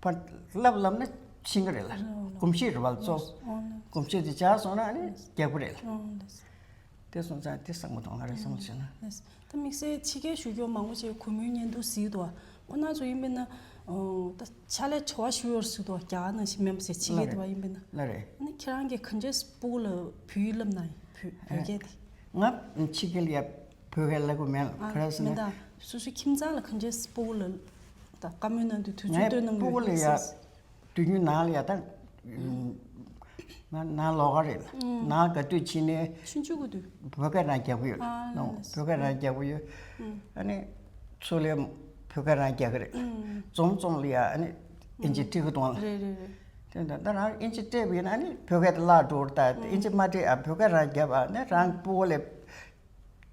ཕར་བསླབ་བསླབ་ན་ཤེས་ཀྱི་རེད་ལ། གོམས་གཤིས་རེད་བ་ལ་གཙོ། གོམས་གཤིས་དེ་ཆགས་སོང་ན་ཨ་ནི་རྒྱག་གི་རེད་ལ། དེ་སོང་ཙང་དེ་བསམ་གྱི་འདུག་ང་རའི་བསམ་བློ་བྱས་ན། ད་དམིགས་བསལ་ཕྱི་རྒྱལ་བཞུགས་མཁན་མང་པོ་ཞིག་གུས་མོའི་བརྙན་ཐུང་གཟིགས་འདུག་ཁོ་ན་ཚོ་ཡིན་པས་ན་ད་ཕྱག་ལས་བྱ་བ་ཞུ་ཡོད་གཟིགས་འདུག་རྒྱ་གར་ནང་བཞིན་མིན་པ་ཞིག་ཕྱི་རྒྱལ་དུ་བ་ཡིན་པས་ན། ལ་རེད། ཨ་ནི་ཁྱེད་རང་གིས་ག་འདྲས་སྤུ་གུ་ལ་བོད་ཡིག་བསླབ་ན་ཡིན་བོད་བོད་སྐད་དེ། ང་ཕྱི་རྒྱལ་ཡ་བོད་སྐད་བསླབ་གི་མེད་ལ་ག་རེ་ཟེར་ན། མི་འདང་སོ་སོའི་ཁྱིམ་ཚང་ལ་ག་འདྲས་སྤུ་གུ་ལ་ད་བཀའ་མོལ་གནང་དུས་དུས་ཚོད་ངའི་སྟོན་གནང་སྤུ་གུ་ལ་ཡ་དུས་རྒྱུན་ནང་ལ་ཡ་ད། ང་ནང་ལོགས་ཀ་རེད་ལ། ནང་ག་དུས་ཕྱིན་ནས། ཆུང་ཆུང་གི་དུས། བོད་སྐད་རང་རྒྱག་གི་ཡོད་ལ། ཨ་ལ་ལ། བོད་སྐད་རང་རྒྱག་གི་ཡོད། ཨ་ནི་ཚུར་ལ་བོད་སྐད་རང་རྒྱག་གི་རེད། འཛོམས་འཛོམས་ལ་ཡ་ཨ་ནི་ཨིན་ཇི་ཁྲིད་གི་གཏོང་ལ། རེད་རེད་རེད། དེ་འདྲ་ད་རང་ཨིན་ཇི་སྤྲད་པ་ཡིན་ན་ཨ་ནི་བོད་སྐད་དེ་བརླག་འགྲོ་རེད། ད་ཨིན་ཇི་མ་སྤྲད་ཨ་བོད་སྐད་རང་རྒྱབ་ཨ་ནི་རང་སྤུ་གུ་ལ་བོད་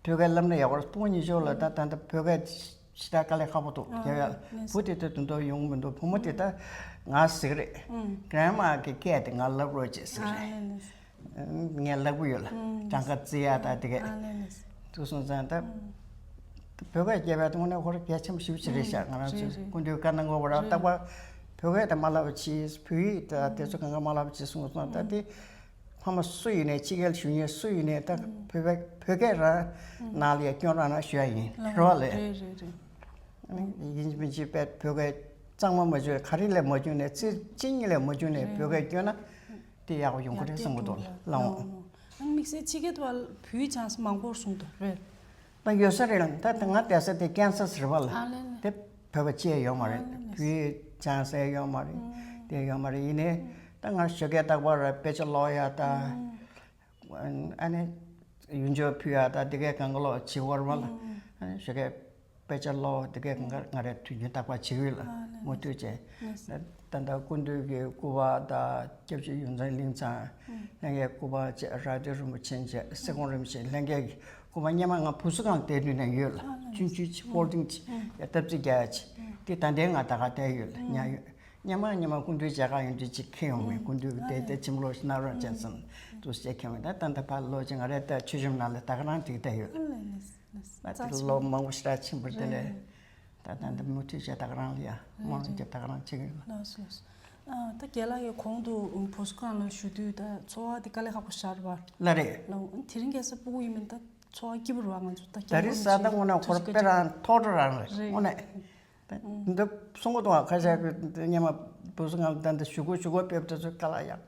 སྐད་བསླབ་ན་ཡག་པོ་རེད། སྤུ་གུ་གཉིས་ཆོག་ལ་ད་ད་ལྟ་བོད་སྐད་ཞེ་དྲག་དཀའ་ལས་ཁག་པོ་འདུག་ཨ་རྒྱབ་ཡ། ལས་བུ་དེ་ཚོ་དེ་འདྲ་ཡོང་གི་མི་འདུག་བུ་མོ་དེ་ད་ང་ཟེར་གི་རེད། གྷ་རན་མ་གི་སྐད་དེ་ང་བསླབ་རོགས་བྱེད་ཟེར་གི་རེད། ངས་བསླབ་གི་ཡོད་ལ། གྲངས་ཀ་བརྩི་ཡ་ད་དེ་གས། ཨ་ལས་ལས། དུ་སོང་ཙང་ད་བོད་སྐད་རྒྱབ་ཡ་དེ་དངོས་གནས་ཁོ་རང་གལ་ཆེན་པོ་ཞེ་པོ་ཅིག་རེད་ཤག་ང་རང་ཚོས་རེད་རེད། སྐུ་མདུན་བཀའ་གནང་གི་ཡོད་རེད། རྟག་པར་བོད་སྐད་དེ་མ་བསླབ་པ་བྱས། བོད་ཡིག་ད་དེ་ཚོ་གང་ག་མ་བསླབ་པ་བྱས་སོང་ཙང་ད་དེ། ཕ་མ་སུ་ཡིན་ནའི་ཕྱི་རྒྱལ་བཞུགས་མཁན་སུ་ཡིན་ནའི་ད་བོད་པ་བོད་སྐད་རང་ནང་ལ་ཡ་སྐྱོན་རང་ན་ཞུ་ཡ་ཡིན་རེད་བ་ལས། རེད་རེད་རེད། ཡིན་གཅིག་མིན་གཅིག་བོད་སྐད་གཙང་མ་མ་བྱུང་ག་རེ་ལས་མ་བྱུང་ནས་ཚིག་གཅིག་གཉིས་ལས་མ་བྱུང་ནས་བོད་སྐད་སྐྱོན་ན་དེ་ཡག་པོ་ཡོང་གི་རེད་བསམ་གི་འདུག་ལ་ལགས་འོང་། ཨ་ནི་དམིགས་བསལ་ཕྱི་རྒྱལ་དུ་བ་བོད་ཡིག་སྦྱང་ས་མང་པོ་གསུངས་འདུག་རེད། ད་ཡོད་ས་རེད་ལ། ད་ད་ང་བསྡད་ས་དེ་ཀན་སཱ་སི་རེད་བ་ལ། ཨ་ལེ་ལེ། དེ་བོད་པ་གཅིག་ཡོད་མ་རེད། ཨ་ལེ་ལེ། བོད་ཡིག་སྦྱང་ས་ཡོད་མ་རེད། ཨུམ། དེ་ཡོད་མ་རེད། ཡིན་ནའི་ད་ང་ཞོགས་ཀས་རྟག་པར་དཔེ་ཆ་ཀློག་ཡ་ད། ཨུམ། ཨ་ནི་ཡུལ་ལྗོངས་ཕུལ་ཡ་ད་དེ་གས་གང་ག་ལོག་བྱེད་བར་བ་ལ། ཨུམ། ཨ་ནི་ཞོགས་ཀས་དཔེ་ཆ་ཀློག་དེ་གས་གང་ག་ང་རས་དུས་རྒྱུན་རྟག་པར་བྱེད་ཀྱི་ཡོད་ལ། ཨ་ལེ་ལེ། མུ་མཐུད་བྱས། ལེ་སི། ད་ལྟ་སྐུ་མདུན་གྱི་སྐུ་པར་དང་སྐྱབས་རྗེ་ཡོངས་འཛིན་གླིང་ཚང་། ཨུམ། ལྷན་རྒྱས་སྐུ་པར་བཅས་རྭ་སྟོད་རིན་པོ་ཆེ་བཅས་སེ་ཀོང་རིན་པོ་ཆེ་ལྷན་རྒྱས་ཀྱི་སྐུ་པར་སྔོན་མ་ང་བུ་གསོ་ཁང་བསྡད་དུས་ནས་ཡོད་ལ། ཨ་ལེ། ཆུང་ཆུང་ཅིག་ཕོལ་ཌིང་ཅིག་ཡ་སྟབས་རྩེ་རྒྱག་ཡ་ཅིག་དེ་ད་ལྟའི་ང་ད་ག་བསྡད་ཡོད་ལ། ཉར་ཡོད། སྔོན་མ་སྔོན་མ་སྐུ་མདུན་མཇལ་ཁ་ཡོང་དུས་ཅིག་ཁྱེར་ཡོང་བས་སྐུ་མདུན་གྱིས་བསྡད་དེ་ཁྱིམ་ལོ་ཞིག་གནང་རོགས་བྱས་ཙང་དུ་བཤད་ཁྱེར་ཡོང་བས། ད་ད་ལྟ་ཕར་ལོག་ཅིག་ང་རས་ད་མཆོད་གཤོམ་ནང་ལ་ད་ག་རང་དེ་བསྡད་ཡོད་ལ། ཨ་ལེ་ལེ། ད་དེ་ལོ་མང་པོ་ཞེ་དྲག་ཕྱིན་པ་དེ་ལས་ད་ད་མུ་མཐུད་བྱས་ད་ག་རང་ལ་ཡ་དམངས་གླུ་རྒྱབ་ད་ག་རང་བྱེད་ཀྱི་ཡོད། ལགས་སོ་ལགས་སོ། ཨ་ད་རྒན་ལགས་ཀྱིས་གོང་དུ་བུ་གསོ་ཁང་ལ་བཞུགས་དུས་ད་འཚོ་བ་དེ་དཀའ་ལས་ཁག་པོ་ཞེ་དྲག་རེད་པ། ལགས་རེད། ལགས་དེ་རིང་ཁ་སང་སྤུ་གུ་ཡིན་མིན་ད་འཚོ་བ་སྐྱིད་པོ་རེད་པ། ང་ཚོ་ད་ད་རེས་གཟའ་ཟླ་དངོས་གནས་ཁོ་རང་དཔེ་རང་ཐོག་འགྲོ་རང་རེད་དངོས་གནས། ད་འདི་གསུང་གི་འདུག་ག་ཁ་ཤས་ཀྱིས་སྔོན་མ་བུ་གསོ་ཁང་ལ་ད་འདི་བཞུགས་གོ་བཞུགས་གོ་དཔེ་དེ་ཚོ་དཀའ་ལས་ཡག་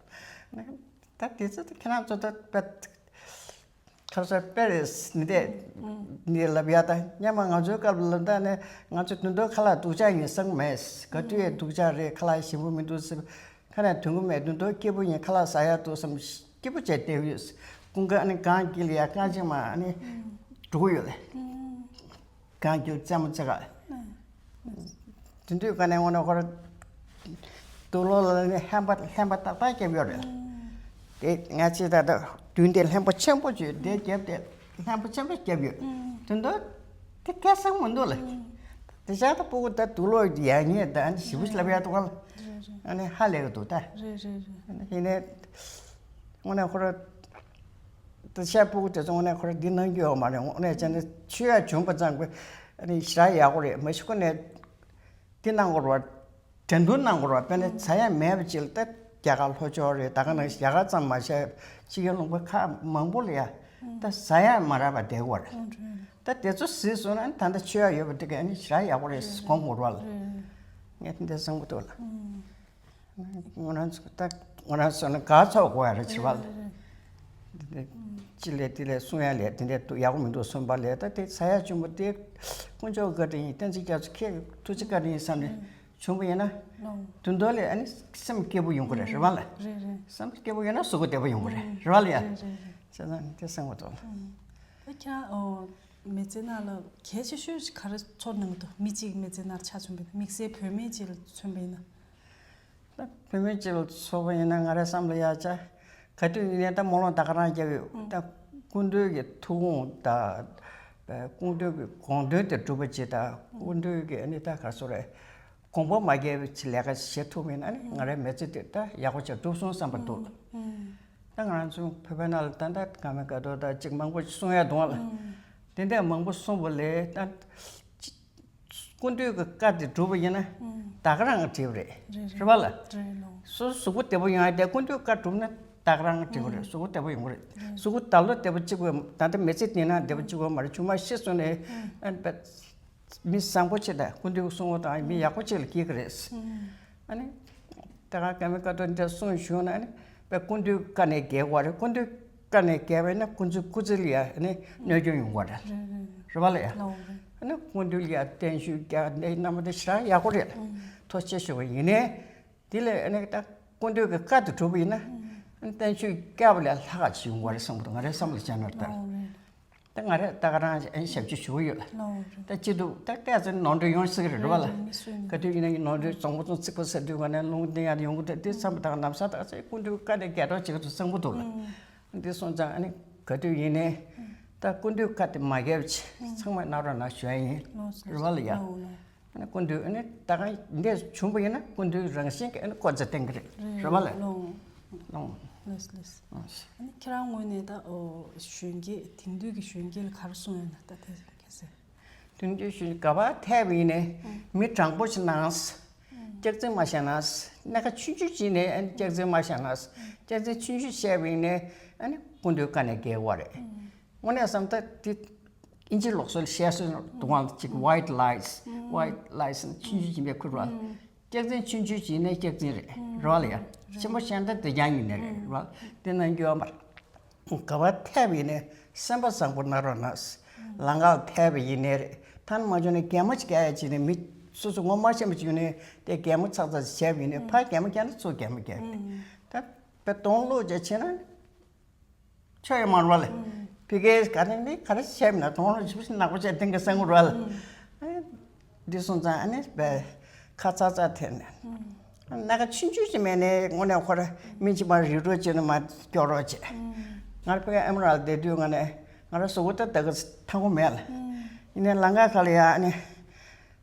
ད་དེ་ཚོ་ད་ཁྱེད་རང་ཚོ་ད་དཔེ། ཁ་སང་པེ་རེ་སི་ནི་དེ་ནི་ལབ་ཡ་ད་སྔོན་མ་ང་ཚོའི་སྐབས་ལ་ད་ནི་ང་ཚོ་དུད་འགྲོ་ཁ་ལག་སྡུག་ཅག་ཡིན་བསམ་གི་མེད། ག་དུས་ཡང་སྡུག་ཅག་རེད། ཁ་ལག་ཞིམ་པོ་མི་འདུག་ཟེར། ཁ་ནས་དུད་འགྲོ་མེད། དུད་འགྲོ་སྐྱིད་པོ་ཡིན། ཁ་ལག་ཟ་ཡ་འདུག་བསམ་སྐྱིད་པོ་བྱས་བསྡད་ཡོད། ཀུན་དགའ་ནི་གངས་དཀྱིལ་ཡ་རྐང་ཆེན་མ་ནི་འགྲོ་གི་ཡོད་ལ། གངས་དཀྱིལ་རྩེ་མོ་རྩེ་ག་དེ་དུས་ག་ནས་འོ་ན་ཁོ་ར་དུག་ལོག་ལ་ནི་ལྷན་པ་ལྷན་པ་ཏག་ཏག་བརྒྱབ་ཡོད་རེད། དེ་ང་ཚོས་ད་ལྟ་དུས་འདི་ལྷན་པ་ཆེན་པོ་བྱོས་དེ་བརྒྱབ་དེ་ལྷན་པ་ཆེན་པོ་བརྒྱབ་ཡོད། དུ་འདོད་དེ་སྐལ་བཟང་མི་འདུག་ལ། དེ་བྱ་ད་སྤུ་གུ་ད་དུག་ལོག་ཡ་ཉེ་ད་ཞིབ་པོ་ལབ་ཡ་དུ་ག་ལ་ཨ་ནི་ཧ་ལས་གི་འདུག་ད་ཡིན་ནའི། དངོས་གནས་ཁོ་ར། ད་ཤ་སྤུ་གུ་དེ་ཚོ་དངོས་གནས་ཁོ་ར་འདི་གནང་རྒྱུ་ཡོད་མ་རེད། དངོས་གནས་བྱས་ན་མཆོད་ཡ་བྱུང་པ་ཙང་གི་ཨ་ནི་ཞེ་དྲག་ཡག་པོ་རེད། མ་གཞི་ཁོ་ནས་འདི་གནང་དགོས་རེད་བ། འགྲན་བསྡུར་གནང་དགོས་རེད་བ། དཔེར་ན་ཟ་ཡ་མེད་པ་ཅིག་ལ་ད་རྒྱ་གར་ལྷོ་ཕྱོགས་རེད། ད་ག་ནང་རྒྱ་གར་ཙམ་མ་བྱས་ཕྱི་རྒྱལ་ལུང་པ་ཁག་མང་པོ་ལ་ཡ་ད་ཟ་ཡ་མ་རག་པ་བསྡད་ཡོད་རེད། ད་དེ་ཚོ་གཟིགས་སོང་ན་ད་ལྟ་མཆོད་ཡ་ཡོད་པ་དེ་ག་ཨ་ནི་ཞེ་དྲག་ཡག་པོ་རེད་དགོངས་དགོས་རེད་བ་ལ། ངས་དེ་འདྲ་བསམ་གི་འདུག་ལ། ང་རང་ཚོ་ད་ང་རང་ཚོ་ནི་དགའ་ཚོར་དགོས་ཡ་རེད་བྱེད་པ་ལ། འདི་ལས་འདི་ལས་གསུང་ཡ་ལས་དེ་འདྲས་འདུག་ཡག་པོ་མི་འདུག་གསུངས་པ་ལས་ད་དེ་ས་ཡ་ཆེན་པོ་དེ་དཀོན་མཆོག་བཀའ་དྲིན་ཡིན། བསྟན་འཛིན་རྒྱ་མཚོ་ཁྱེད་ཐུགས་རྗེ་བཀའ་དྲིན་ཡིན་བསམ་ནས་བྱུང་བ་ཡིན་ན། དུད་འགྲོ་ལས་ཨ་ནི་སེམས་སྐྱིད་པོ་ཡོང་གི་རེད་རེད་བ་ལ། སེམས་སྐྱིད་པོ་ཡོད་ན་གཟུགས་པོ་བདེ་པོ་ཡོང་གི་རེད་རེད་བ་ལ་ཡ། བྱས་ཙང་དེ་བསམ་གི་འདུག་ལ། ད་ཁྱེད་རང་ མི་ཚེ་ནང་ལ་གལ་ཆེ་ཤོས་ཤིག་ག་རེ་ཚོར་གནང་གི་འདུག་མི་གཅིག་མི་ཚེ་ནང་ཆ་མཚོན་པ་ཡིན་ན། དམིགས་བསལ་བུད་མེད་ཅིག་ལ་མཚོན་པ་ཡིན་ན། ད་བུད་མེད་ཅིག་ལ་མཚོན་པ་ཡིན་ན། ང་རའི་བསམ་བློ་ཡར་བྱས། ག་དུས་ཡིན་ནའི་ད་སྨོན་ལམ་ད་ག་རང་རྒྱབ་ཡོད། ད་སྐུ་མདུན་གྱི་ཐུགས་དགོངས་དང་། སྐུ་མདུན་གྱི་དགོངས་དོན་དེ་སྒྲུབ་པ་ཅིག་དང་། སྐུ་མདུན་གྱི་ཨ་ནི་ད་ག་རེ་ཟེར་དགོས་རེད། དགོངས་པ་མ་བརྒྱབ་པའི་ལས་ཀ་བྱེད་ཐུབ་པ་ཡིན་ན་ནི། ང་རའི་མི་ཚེ་དེ་ད་ཡག་པོ་ཅིག་འགྲུབ་སོང་བསམ་པ་འདུག་ད་ང་རང་ཚོ་བོད་པའི་ནང་ལ་ད་ལྟ་ཀརྨ་དགའ་ཏོག་དང་ཅིག་མང་པོ་གསུང་ཡ་འདུག་ལ། དེ་འདྲ་མང་པོ་གསུངས་པ་ལས། ད་སྐུ་མདུན་གྱི་བཀའ་དེ་སྒྲུབ་པ་ཡིན་ན་ད་ག་རང་གི་འགྲིག་པ་རེད། རེད་པ་ལ། རེད་ལོ། སོ་སོ་གཟུགས་པོ་བདེ་པོ་ཡོང་ཡ་དེ་སྐུ་མདུན་བཀའ་སྒྲུབ་ན་ད་ག་རང་གི་འགྲིག་པ་རེད། གཟུགས་པོ་བདེ་པོ་ཡོང་གི་རེད། གཟུགས་པོ་ད་ལོ་བདེ་པོ་གཅིག་པོ། ད་ལྟ་མི་ཚེ་འདི་ན་བདེ་པོ་གཅིག་པོ་མ་རེད། ཆུང་མ་ཤི་སོང་ནས་ཨ་ནི་མི་བཟང་པོ་ཅིག་དང་། སྐུ་མདུན་གསུང་བ་དང་མི་ཡག་པོ་ཅིག་ལ་སྐྱེ་གི་རེད། ཨ་ནི་ད་ག་ཀརྨ་དགའ་ཏོག་འདི་གསུངས་བྱུང་ན་ཨ་ནི་དཔེ་སྐུ་མདུན་བཀའ་ནས་འགལ་བ་རེད། སྐུ་མདུན་བཀའ་ནས་འགལ་བས་ན་སྐུ་ཚེ་སྐུ་ཚེ་ལ་ཡ་ཨ་ནི་གནོད་སྐྱོན་ཡོང་བ་རེད། རེད་པ་ལ་ཡ། ཨ་ནི་སྐུ་མདུན་ལ་ཡ་བརྟན་བཞུགས་རྒྱག་འདི་རྣམ་པ་དེ་ཞེ་དྲག་ཡག་པོ་རེད། ཐུགས་རྗེ་ཆེ་ཞུ་བ་ཡིན་ནའི། དེ་ལས་ཨ་ནི་ད་སྐུ་མདུན་གྱི་བཀའ་དེ་སྒྲུབ་པ་ཡིན་ན། ཨ་ནི་བརྟན་བཞུགས་བསྐྱངས་པ་ལས་ལྷག་ག་ཅིག་ཡོང་བ་རེད་བསམ་གྱི་འདུག་ང་རའི་བསམ་བློ་བྱས་ན་ད། ད་ང་རེ་ད་ག་རང་ཨ་ནི་ཞབས་ཕྱི་ཞུ་གི་ཡོད་ལ། ད་སྤྱི་འདུག་ད་ལྟས་ཚེ་ནོར་འཁྲུལ་ཡོང་སྲིད་ཀྱི་རེད་པ་ལ། ག་དུས་ཡིན་ན་ཡིན། ནོར་འཁྲུལ་བཙོང་པོ་བཙོང་ཚིག་པ་ཟེར་དུས་ག་ནས་ལུང་བསྟན་ཡག་ཡོང་གི་འདུག་དེ་བསམ་པ་དང་ནམ་སང་ད་ཚེ་སྐུ་མདུན་བཀའ་དེ་རྒྱལ་གྲོགས་བྱེད་ཀྱི་འདུག་བསམ་གྱི་འདུག་ལ། འདི་སོང་ཙང་ཨ་ནི་ག་དུས་ཡིན་ནའི་ད་སྐུ་མདུན་བཀའ་དེ་མ་འགལ་བ་ཅིག་ཚང་མས་གནང་རོགས་གནང་ཞུ་ཡ་ཡིན། རེད་པ་ལ་ཡ། ཨ་ནི་སྐུ་མདུན་ཨ་ནི་ད་ག་འདི་བྱུང་པ་ཡིན་ན་སྐུ་མདུན་རང་བཞིན་གྱིས་ཨ་ནི་བཀའ་སྩལ་བསྟན་གྱི་རེད། རེད་པ་ལ་ཡ། ལོང་། ལོང་། ལགས་ལགས། ཨ་ནི་ཁྱེད་རང་ངོས་ནས་ད་ཨོ་གཞོན་སྐྱེས། དེང་དུས་ཀྱི་གཞོན་སྐྱེས་ལ་ག་རེ་གསུང་ཡོད་ན། ད་དེ་གལ་སྲིད་དེང་དུས་གཞོན་ག་པར་ཐད་པ་ཡིན་ནའི་མི་དྲང་པོ་ཞིག་གནང་། སྐྱག་རྫུན་མ་བཤད་ན། སྣ་ཁ་ཆུང་ཆུང་ཅིག་ནས་ཨ་ནི་སྐྱག་རྫུན་མ་བཤད་ན། སྐྱག་རྫུན་ཆུང་ཆུང་བཤད་པ་ཡིན་ནའི་ཨ་ནི་སྐུ་མདུན་བཀའ་ནས་འགལ་བ་རེད། དངོས་གནས་བསམ་ད་དེ་ཨིན་ཇི་ལུགས་སྲོལ་བཤད་སྲོལ་འདུག་ག་ཅིག་white lies, white lies ཆུང་ཆུང་ཅིག་མེད་ཁུལ་ར། སྐྱག་རྫུན་ཆུང་ཆུང་ཅིག་ནས་སྐྱག་རྫུན་རེད། རེད་པ་ལ་ཡ། ཆེན་པོ་བཤད་ན་ད་དེ་རྐྱང་ཡིན་ནི་རེད། རེད་པ། དེ་གནང་རྒྱུ་ཡོད་མ་རེད། ག་པར་ཐད་པ་ཡིན་ནའི་སེམས་པ་བཟང་པོ་གནང་རོགས་གནང་། ལམ་ཁ་ལ་ཐད་པ་ཡིན་ནའི་རེད། ཐ་ན་མ་བྱུང་ན་གད་མོ་ཅིག་བཀལ་ཡ་བྱས་ནས། མི་སོ་སོ་ངོ་མ་ཤེས་པ་ཅིག་ཡོང་ནས་དེ་གད་མོ་ཚག་ཚག་ཅིག་བྱས་པ་ཡིན་ནའི། ཕར་གད་མོ་བཀལ་ན་ཚུར་གད་མོ་བཀལ་བ་རེད། ད་དཔེ་དོན་ལོག་ཅིག་བྱས་ན་ཆོ་ཡ་མ་རེད་པ་ལ། ཕ་གིར་ག་རེ་ནི་ག་རེ་བྱས་པ་ཡིན་ན་དོན་ལོག་ཞིབ་ཞིབ་ནག་པོ་བྱས་བསྟན་གྱི་བསམ་གྱི་རེད་པ་ལ། འདི་སོང་ཙང་ཨ་ནི་དཔེ་ཁ་ཚ་ཚ་དེ་ནས། སྣ་ཁ་ཆུང་ཆུང་ཞིག་མེད་ནས་དངོས་གནས་ཁོ་ར་མི་གཅིག་མ་རིག་རོགས་བྱས་ནས་མ་སྐྱོར་རོགས་བྱས། ང་ར་ཕ་གིར་ཨེམ་ར་ལ་བསྡད་དུས་ག་ནས་ང་ར་གཟུགས་པོ་ད་ད་ག་ཐང་པོ་མེད་ལ། ཡིན་ནའི་ལམ་ཁ་ཁ་ལ་ཡ་ཨ་ནི་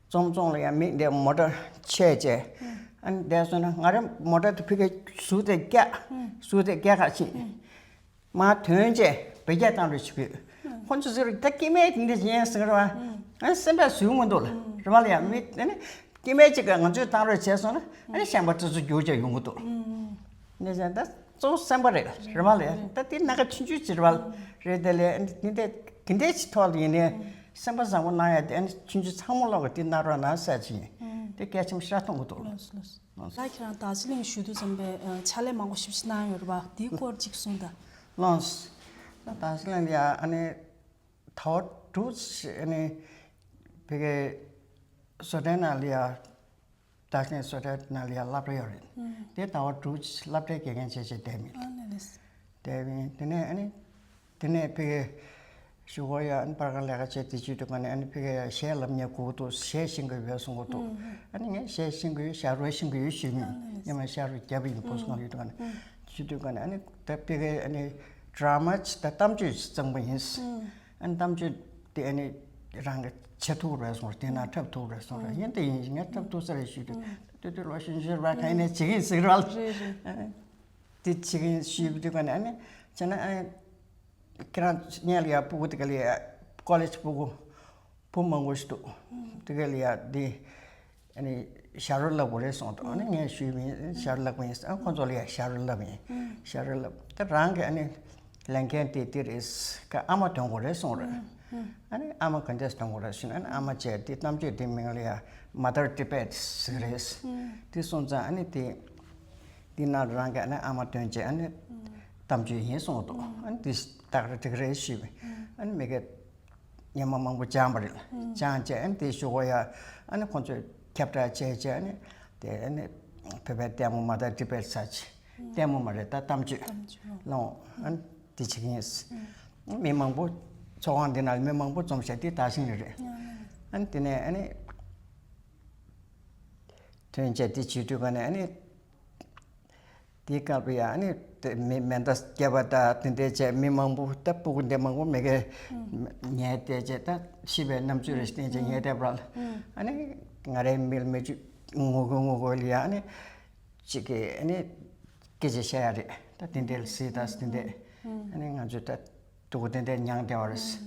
འཛོམས་འཛོམས་ལ་ཡ་མི་འདི་མོ་ཊ་ཆས་བྱས། ཨ་ནི་བསྡད་སོང་ན་ང་ར་མོ་ཊ་དེ་ཕ་གིར་ཟུར་དེ་བཀྱག་ཟུར་དེ་བཀྱག་ཁ་ཕྱིན། མར་ཐོན་རྗེས་བེད་སྤྱོད་བཏང་རོགས་བྱེད་དགོས། ཁོང་ཚོ་ཟེར་ད་སྐྱེ་དམན་དེ་འདྲ་ཡིན་ཟེར་བ། ཨ་ནི་སེམས་པ་བཟོད་མི་འདུག་ལ། རེད་པ་ལ་ཡ། མི་ཨ་ནི་སྐྱེ་དམན་ཅིག་གིས་ང་ཚོས་བཏང་རོགས་བྱས་སོང་ན་ཨ་ནི་གཞན་པ་ཚོ་ཚོ་རྒྱུག་བྱས་ཡོང་གི་འདུག་ནས་ཀྱང་ད་གཙོ་བོ་སེམས་པ་རེད། རེད་པ་ལ་ཡ། ད་དེ་སྣ་ཁ་ཆུང་ཆུང་ཅིག་རེད་པ་ལ། རེད་དེ་ལས་ཨ་ནི་དེ་འདྲ་གི་འདྲ་ཅིག་ཐོག་ལ་ཡིན་ནའི་སེམས་པ་བཟང་པོ་གནང་ཡ་དེ་ཨ་ནི་ཆུང་ཆུང་ཚང་མ་ལོག་གི་དེ་གནང་རོགས་གནང་ཟེར་ཅིག་ཡིན། དེ་གལ་ཆེན་པོ་ཞེ་དྲག་མཐོང་གི་འདུག་ལ། ལགས་སོ་ལགས་སོ། ད་ཁྱེད་རང་དར་ཇི་ལིང་བཞུགས་དུས་ཙམ་པའི་ཨ་ཕྱག་ལས་མང་པོ་ཞིབ་ཞིབ་གནང་ཡོད་རེད་པ། དེའི་སྐོར་ཅིག་གསུངས་དང་། ལགས་སོ། ད་དར་ཇི་ལིང་ལ་ཡ་ཨ་ནི་ཟླ་བ་དྲུག་ཅིག་ཨ་ནི་ཕ་གིའི་བཟོ་གྲྭའི་ནང་ལ་ཡ། དར་ཇི་ལིང་བཟོ་གྲྭའི་ནང་ལ་ཡ་སློབ་གྲྭ་ཡོད་རེད། དེ་ཟླ་བ་དྲུག་ཅིག་སློབ་གྲྭའི་དགེ་རྒན་བྱས་བྱས་བསྡད་མི། ཨ་ལས་ལས། བསྡད་མི་དེ་ནས་ཨ་ནི། དེ་ནས་ཕ་གིར་གཞུག་གུ་ཡ་ཨ་ནི་པར་ཁང་ལས་ཀ་བྱེད་དེ་བྱེད་དུས་ག་ནས་ཨ་ནི་ཕ་གིར་ཡ་གཞས་ལབ་མཁན་དགོས་ཀྱི་འདུག་གཞས་ཤེས་ཀྱི་ཡོད་གསུང་གི་འདུག་ཨ་ནི་ངས་གཞས་ཤེས་ཀྱི་ཡོད། ཞབས་བྲོ་ཤེས་ཀྱི་ཡོད་ཞུས་མིན། སྔོན་མ་ཞབས་བྲོ་བརྒྱབ་པ་ཡིན། བོད་སྐད་ཡོད་དུས་ག་ནས་བྱེད་དུས་ག་ནས་ཨ་ནི་ད་ཕ་གིར་ཨ་ནི་ཌ་ར་མ་ཅིག་ད་གཏམ་བརྗོད་ཅིག་བརྩམས་པ་ཡིན། ཨ་ནི་གཏམ་བརྗོད་དེ་ཨ་ནི་རང་གིས་བྱེད་ཐུབ་རེད་གསུངས་རེད། དེ་ན་འཁྲབ་ཐུབ་རེད་གསུངས་རེད། ཡིན་དེ་ཡིན། ངས་འཁྲབ་ཐུབ་ས་རེད་ཞུས་དུས་ད་དུས་ལོ་གཞོན་གཞོན་ར་ག་ཡིན་ནའི་བྱེད་ཀྱི་ཡིན་ཟེར་ར། རེད་རེད། ཨ་ནི། དེ་བྱེད་ཀྱི་ཞུས་པ་དུས་ག་ནས་ཨ་ནི་བྱས་ན་ཨ་ནི་ཁྱེད་རང་སྔོན་ལ་ཡ་སྤུ་གུ་དེ་ག་ལ་ཡ་ཀོ་ལེཇ་སྤུ་གུ་བུ་མང་པོ་ཞིག་འདུག་དེ་ག་ལ་ཡ་དེ་ཨ་ནི་ཞབས་བྲོ་ལབ་དགོས་རེད་གསུངས་འདུག་ཨ་ནི་ངས་ཞུས་པ་ཡིན། ཞབས་བྲོ་ལབ་དགོས་ཡིན། ཨ་ཁོང་ཚོ་ལ་ཡ་ཞབས་བྲོ་ལབ་ཡིན། ཞབས་བྲོ་ལབ་ད་རང་གི་ཨ་ནི་ལས་འགན་དེ་དེ་རེད། ཀ་ཨ་མ་འདོན་དགོས་རེད་གསུངས་རེད། ཨ་ནི་ཨ་མ་ག་འདྲས་འདོན་དགོས་རེད་ཟེར་ན། ཨ་ནི་ཨ་མ་བྱས་དེ་གཏམ་བརྗོད་དེ་མིང་ལ་ཡ་Mother Tibet ཟེར་རེད། དེ་སོང་ཙང་ཨ་ནི་དེ་དེ་ནང་རང་གི་ཨ་ནི་ཨ་མ་འདོན་བྱས་ཨ་ནི་གཏམ་བརྗོད་ཡིན་གསུངས་འདུག་ཨ་ནི་དེ་ད་ག་རང་འགྲིག་གི་རེད་ཞུས་པས། ཨ་ནི་མི་གེ་ཉི་མ་མང་པོ་སྦྱངས་པ་རེད། སྦྱངས་བྱས་ཨ་ནི་དེ་གཞུག་གུ་ཡ་ཨ་ནི་ཁོང་ཚོས་ཁྱབ་བསྒྲགས་བྱས་བྱས་ཨ་ནི་དེ་ཨ་ནི་བོད་པའི་ལྟད་མོ་མ་ད་Tibet ཟེར་ཅིག་ལྟད་མོ་མ་རེད། ད་གཏམ་བརྗོད་གཏམ་བརྗོད་ལོང་ཨ་ནི་དེ་བྱེད་ཀྱི་ཡིན། མི་མང་པོ་ ཚོགས་ཁང་འདི་ནང་མི་མང་པོ་འཛོམས་བྱས་དེ་དར་ཞིང་ཡོད་རེད། ཨ་ནི་དེ་ནས་ཨ་ནི་ཐོན་བྱས་དེ་བྱེད་དུས་ག་ནས་ཨ་ནི་དེའི་སྐབས་ལ་ཡང་ཨ་ནི་དེ་མི་མེ་མདའ་རྒྱབ་པ་དང་དེ་འདྲས་བྱས་མི་མང་པོ་ད་སྤུ་གུ་འདི་མང་པོ་མི་གེ་ཉལ་བསྡད་བྱས་ད་ཤི་བའི་རྣམ་དཔྱོད་རེ་བསྟན་བྱས་ཉལ་བསྡད་པ་ལ་ཨ་ནི་ང་རའི་མིག་ལ་མིག་ཆུ་ངུ་གི་ངུ་གི་ལ་ཡང་ཨ་ནི་གཅིག་གིས་ཨ་ནི་སྐད་ཆ་བཤད་ཡ་རེད། ད་དེ་འདྲས་ལ་སྲིད་ད་དེ་འདྲས་ཨ་ནི་ང་ཚོས་ད་སྤུ་གུ་དེ་འདྲས་མྱངས་བསྡད་